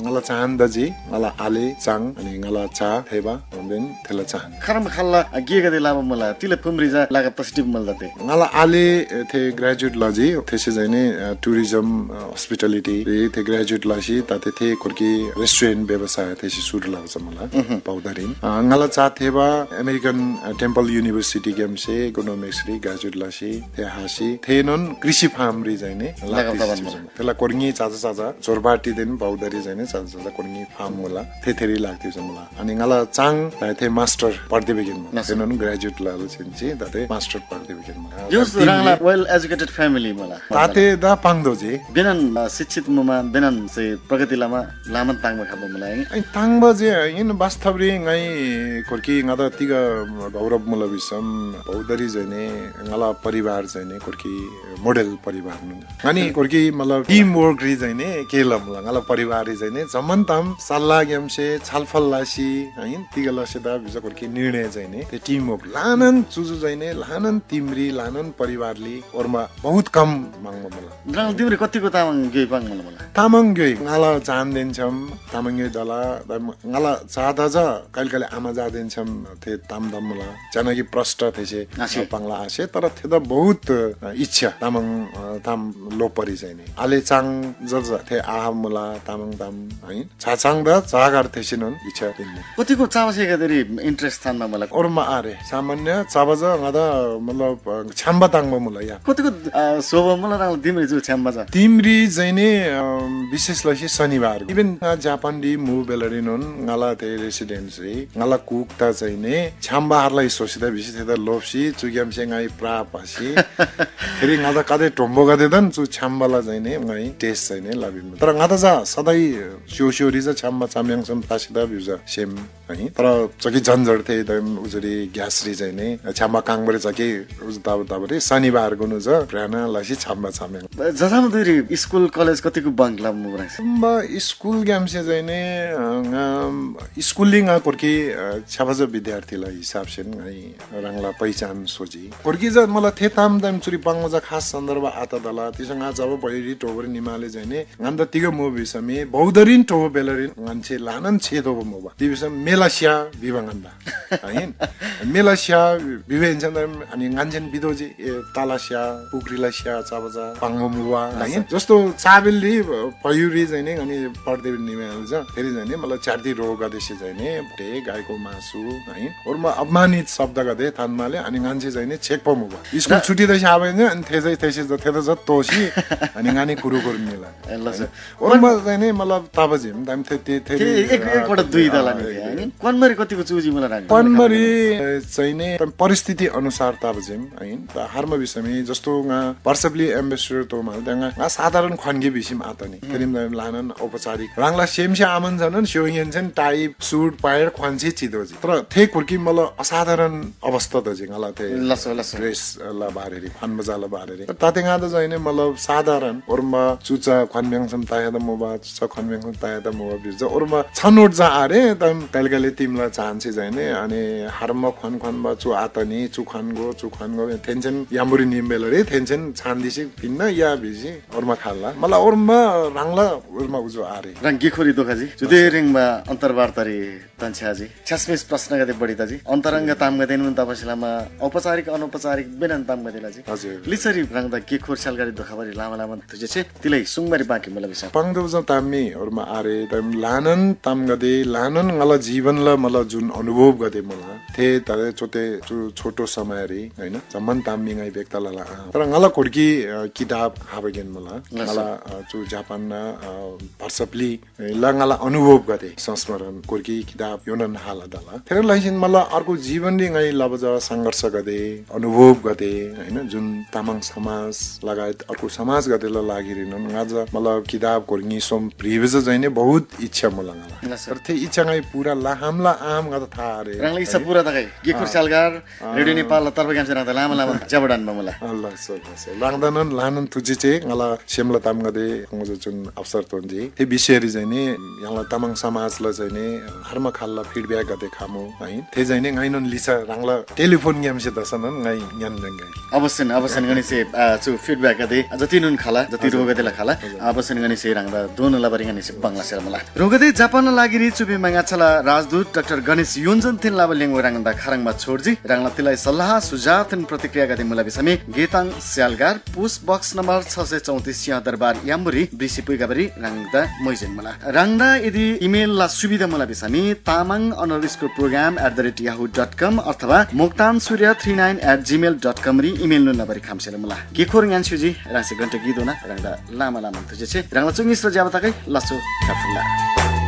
ङाला चाहन दजी, ङाला आले चाङ अनि ङाला चा थेबा देन थेला चाहन। खरम खाल्ला गेगदे लाबा मला तिले फुमरी जा लागा पसिटिभ मला ताते। ङाला आले थे ग्रेजुएट लजी, थेसे चाहिँ नि टुरिज्म हस्पिटालिटी रे थे ग्रेजुएट लसी ताते थे कोर्की रेस्टुरेन्ट व्यवसाय थेसे सुरु लबा छ मला पौदारिन। ङाला चा थेबा अमेरिकन टेम्पल युनिभर्सिटी ग्यामसे इकोनोमिक्स रे ग्रेजुएट लसी थे हासी थेनोन कृषि फार्म रे चाहिँ नि लागा लागा तबन। थेला कोर्गी चाचा चाचा जोरबाटी देन पौदारी चाहिँ नि चाचा चाचा कोर्गी फार्म मला थे थेरी लाग्थ्यो चाहिँ मला। अनि ङाला चाङ थे मास्टर पढ्दे बेगिन मला। थेनोन ग्रेजुएट लाल छिन्ची ताते मास्टर पढ्दे बेगिन मला। यो राङला वेल एजुकेटेड फ्यामिली मला। ताते दा पाङ्दो जे। बेनन शिक्षित मुमा बेनन से प्रगति लामा लामन ताङ्बा खाबा मला। अनि ताङ्बा जे इन वास्तव रे ङाइ कोर्की ङादा तिग गौरव मुला विषम पौदारी जैने ङाला परिवार जैने कोर्की मोडेल परिवार नु। अनि कोर्की मतलब टिम वर्क री जैने के लमला ङाला परिवार री जैने जम्मन ताम सल्लाह ग्यामसे छलफल लासी है तिग लसे दा बिजा कोर्की निर्णय जैने ते टिम वर्क लानन चुजु जैने लानन तिमरी लानन परिवारली ओरमा बहुत कम माङ्बा मला। द्राङ तिमरी कतिको तामाङ ग्योइ पाङ मला मला? तामाङ ग्योइ ङाला चान देन छम तामाङ ग्योइ दला ङाला चादा जा काल काले आमा जा देन छम थे ताम दम मला। जना कि प्रष्ट थेसे आसे। पाङ्ला आसे, तर थेदा बहुत इच्छा तामाङ ताम लोपरी चाहिँ नि आले चाङ जज थे आहा मुला तामाङ ताम है छाचाङ द जागर थेसेनोन इच्छा तिन्ने। कतिको चावसे गदेरी इन्ट्रेस्ट थानमा मला? ओरमा आरे सामान्य चाबा ज ङादा मतलब छ्याम्बा ताङबा मुला या। कतिको सोबा मुला राङ दिमरी जु छ्याम्बा ज? तिमरी चाहिँ नि विशेष लसी शनिबार इभेन जापान डी मु बेलरीनोन ङाला थे रेसिडेन्स रे ङाला कुक ता चाहिँ नि छ्याम्बा हारला सोसिदा बिसी थेदा लोप्सी चुग्यामसे ङाइ प्राप आसी। फेरि ङादा कतै टोम्बो गदेदन चु छ्याम्बाला चाहिँ नि ङाइ टेस्ट चाहिँ नि लाबिम। तर ङादा जा सधैँ स्यो स्योरी जा छ्याम्बा चाम्याङसम तासिदा बिउजा सेम है। तर चकी झन्झट थे दम उजुरी ग्यासरी चाहिँ नि छ्याम्बा काङबरे चकी उज ताब ताबरे शनिबार गुनु ज भ्र्याना लसी छ्याम्बा चाम्याङ। जजाम दुरी स्कुल कलेज कतिको बङ्क लाब मुब्राङ? छ्याम्बा स्कुल ग्यामसे चाहिँ नि स्कुलली ङा कोर्की छ्याबा ज विद्यार्थीला हिसाबसे ङाइ राङला पहिचान सोजी। कोर्की जा मला थे ताम दाम चुरी पाङ्गो जा खास सन्दर्भ आता दला तिसंगा जब बहिरी टोबर निमाले जैने ङन्दा तिग मो बिसमी बौद्धरिन टोबो बेलरिन ङन्से लानन छे दोबो मोबा। ति बिसम मेला स्या बिबा ङन्दा। आइन? मेला स्या बिबे इन्सान दाम अनि ङन्सेन बिदोजी ए ताला स्या पुक्रीला स्या चाबा जा पाङ्गो मुबा। आइन? जस्तो चाबेलरी पयुरी जैने अनि पढ्दे निमे जा फेरि जैने मतलब च्यार्दी रोग गदेसे जैने भटे गाईको मासु है। ओरमा अपमानित शब्द गदे थान्माले अनि ङन्से जैने छेक पमुबा। स्कुल छुट्टी दैसे आबे अनि थेजै थेसे थेदा जत तोसी अनि ङाने कुरु कुरु निला। ओरमा चाहिँ नि मतलब तब जिम दाम थे थे थे एक एक वटा दुई दला नि। अनि क्वानमरी कतिको चुजी मला राङ? क्वानमरी चाहिँ नि परिस्थिति अनुसार तब जिम है। त हर्म विषयमे जस्तो ङा पर्सबली एम्बेसडर तो माल दंगा ङा साधारण खनगे बिसिम आतनी। फेरिम दाम लानन औपचारिक राङला सेमसे आमन जनन स्योङेन छन टाइप सुट पायर खनसे चिदोजी। तर थे कुर्की मला असाधारण अवस्था दजी ङाला थे लसो लसो। ड्रेस ला बारेरी खन बजाला बारेरी ताते ङा त चाहिँ नि मतलब साधारण ओरमा चुचा खनब्याङसम ताया त मोबा स खनमेंग ताया त मोबा बिज ओरमा छनोट जा आरे तम कलकले तिमला चान्सी जाइने अनि हर्म खन खन बा चु आतनी चु खन गो चु खन गो थेन्चेन याम्बुरी निम्बेल रे थेन्चेन छान्दिसी भिन्न या बिजी ओरमा खाल्ला मला ओरमा राङला ओरमा उजो आरे। रङ गिखोरी दोखाजी जुदे रेङबा अन्तर्वार्तारी तन्छ्याजी छ्यासमेस प्रश्नगदे बढी तजी अन्तरङ्ग तामगदेन मुन तपसिलामा औपचारिक अनौपचारिक बेनन तामगदे लाजी। हजुर। सरी रंगदा गेखोर स्यालगारी धोखाबारी लामा लामा तुझे छे तिलै सुंगबारी बाँकी मुला बिसा। पाङ्दो जं ताम्मी ओरमा आरे तम लानन तामगदे लानन ङाला जीवनला मला जुन अनुभवगदे मुला थे तरे चोते चु छोटो समयरी हैन जम्मन ताम्मी ङाइ व्यक्त लला आ। तर ङाला कोडकी अ, किताब हाबगेन मुला। ङाला अ, चु जापान भर्सपली ला ङाला अनुभवगदे संस्मरण कोर्की किताब योनन हाला दला। थेर लाइसिन मला अर्को जीवनरी ङाइ लबजा संघर्षगदे अनुभवगदे हैन जुन तामाङ समाज लगायत अर्को समाजगदेला लागिरिनन ङाजा मतलब किताब कोर्की सोम प्रिभिज जैने बहुत इच्छा मुला ङाला। तर थे इच्छा ङाइ पूरा लाहामला आम ङादा था आरे। रंगला इच्छा पूरा तगै गेखुर स्यालगार रेडियो नेपाल तर्फग्यामसे रंगदा लामा लामा जबडान बमुला। अल्लाह सो सो रंगदानन लानन तुझे चे ङाला सेमला तामगदे ङाजा जुन अवसर तोन्जी थे विषयरी जैने यङला तामाङ समाजला जैने हर्म खाल्ला फिडब्याक गदे खामु है। थे जैने ङाइनन लिसा रंगला टेलिफोन ग्यामसे दसनन ङाइ ङ्यान ङ्यान ङाइ। अवश्य अवश्य गनिसे चु फिडब्याक गदे जति नुन खाला जति रोगदेला खाला अवश्य गनिसे रंगदा दोन लबरी गनिसे बंगला सेर मला। रोगदे जापान लागिरी चुबे मंगाछला राजदूत डाक्टर गणेश योन्जन थिन लाबा लेंगो रंगदा खरंगमा छोर्जी रंगला तिलाई सल्लाह सुझाव थिन प्रतिक्रिया गदे मुला बिसमे गेताङ स्यालगार पोस्ट बक्स नम्बर छ सय चौतिस सिंहदरबार याम्बुरी ब्रिसी पुइगाबरी रंगदा मोइजेन मुला। रंगदा यदि इमेल ला सुविधा मुला बिसमे Tamang underscore program at the rate yahoo dot com अथवा मोक्तान सूर्य three nine at gmail dot com री इमेल नुन लबरी खामसेल मुला। गेखोर ङ्यान स्युजी रंगसे घन्टे गीदोना रंगदा लामा लामा तुझे छे रंगला चुङ्गिस र ज्याबा तकै लसो ख्याफुल्ला।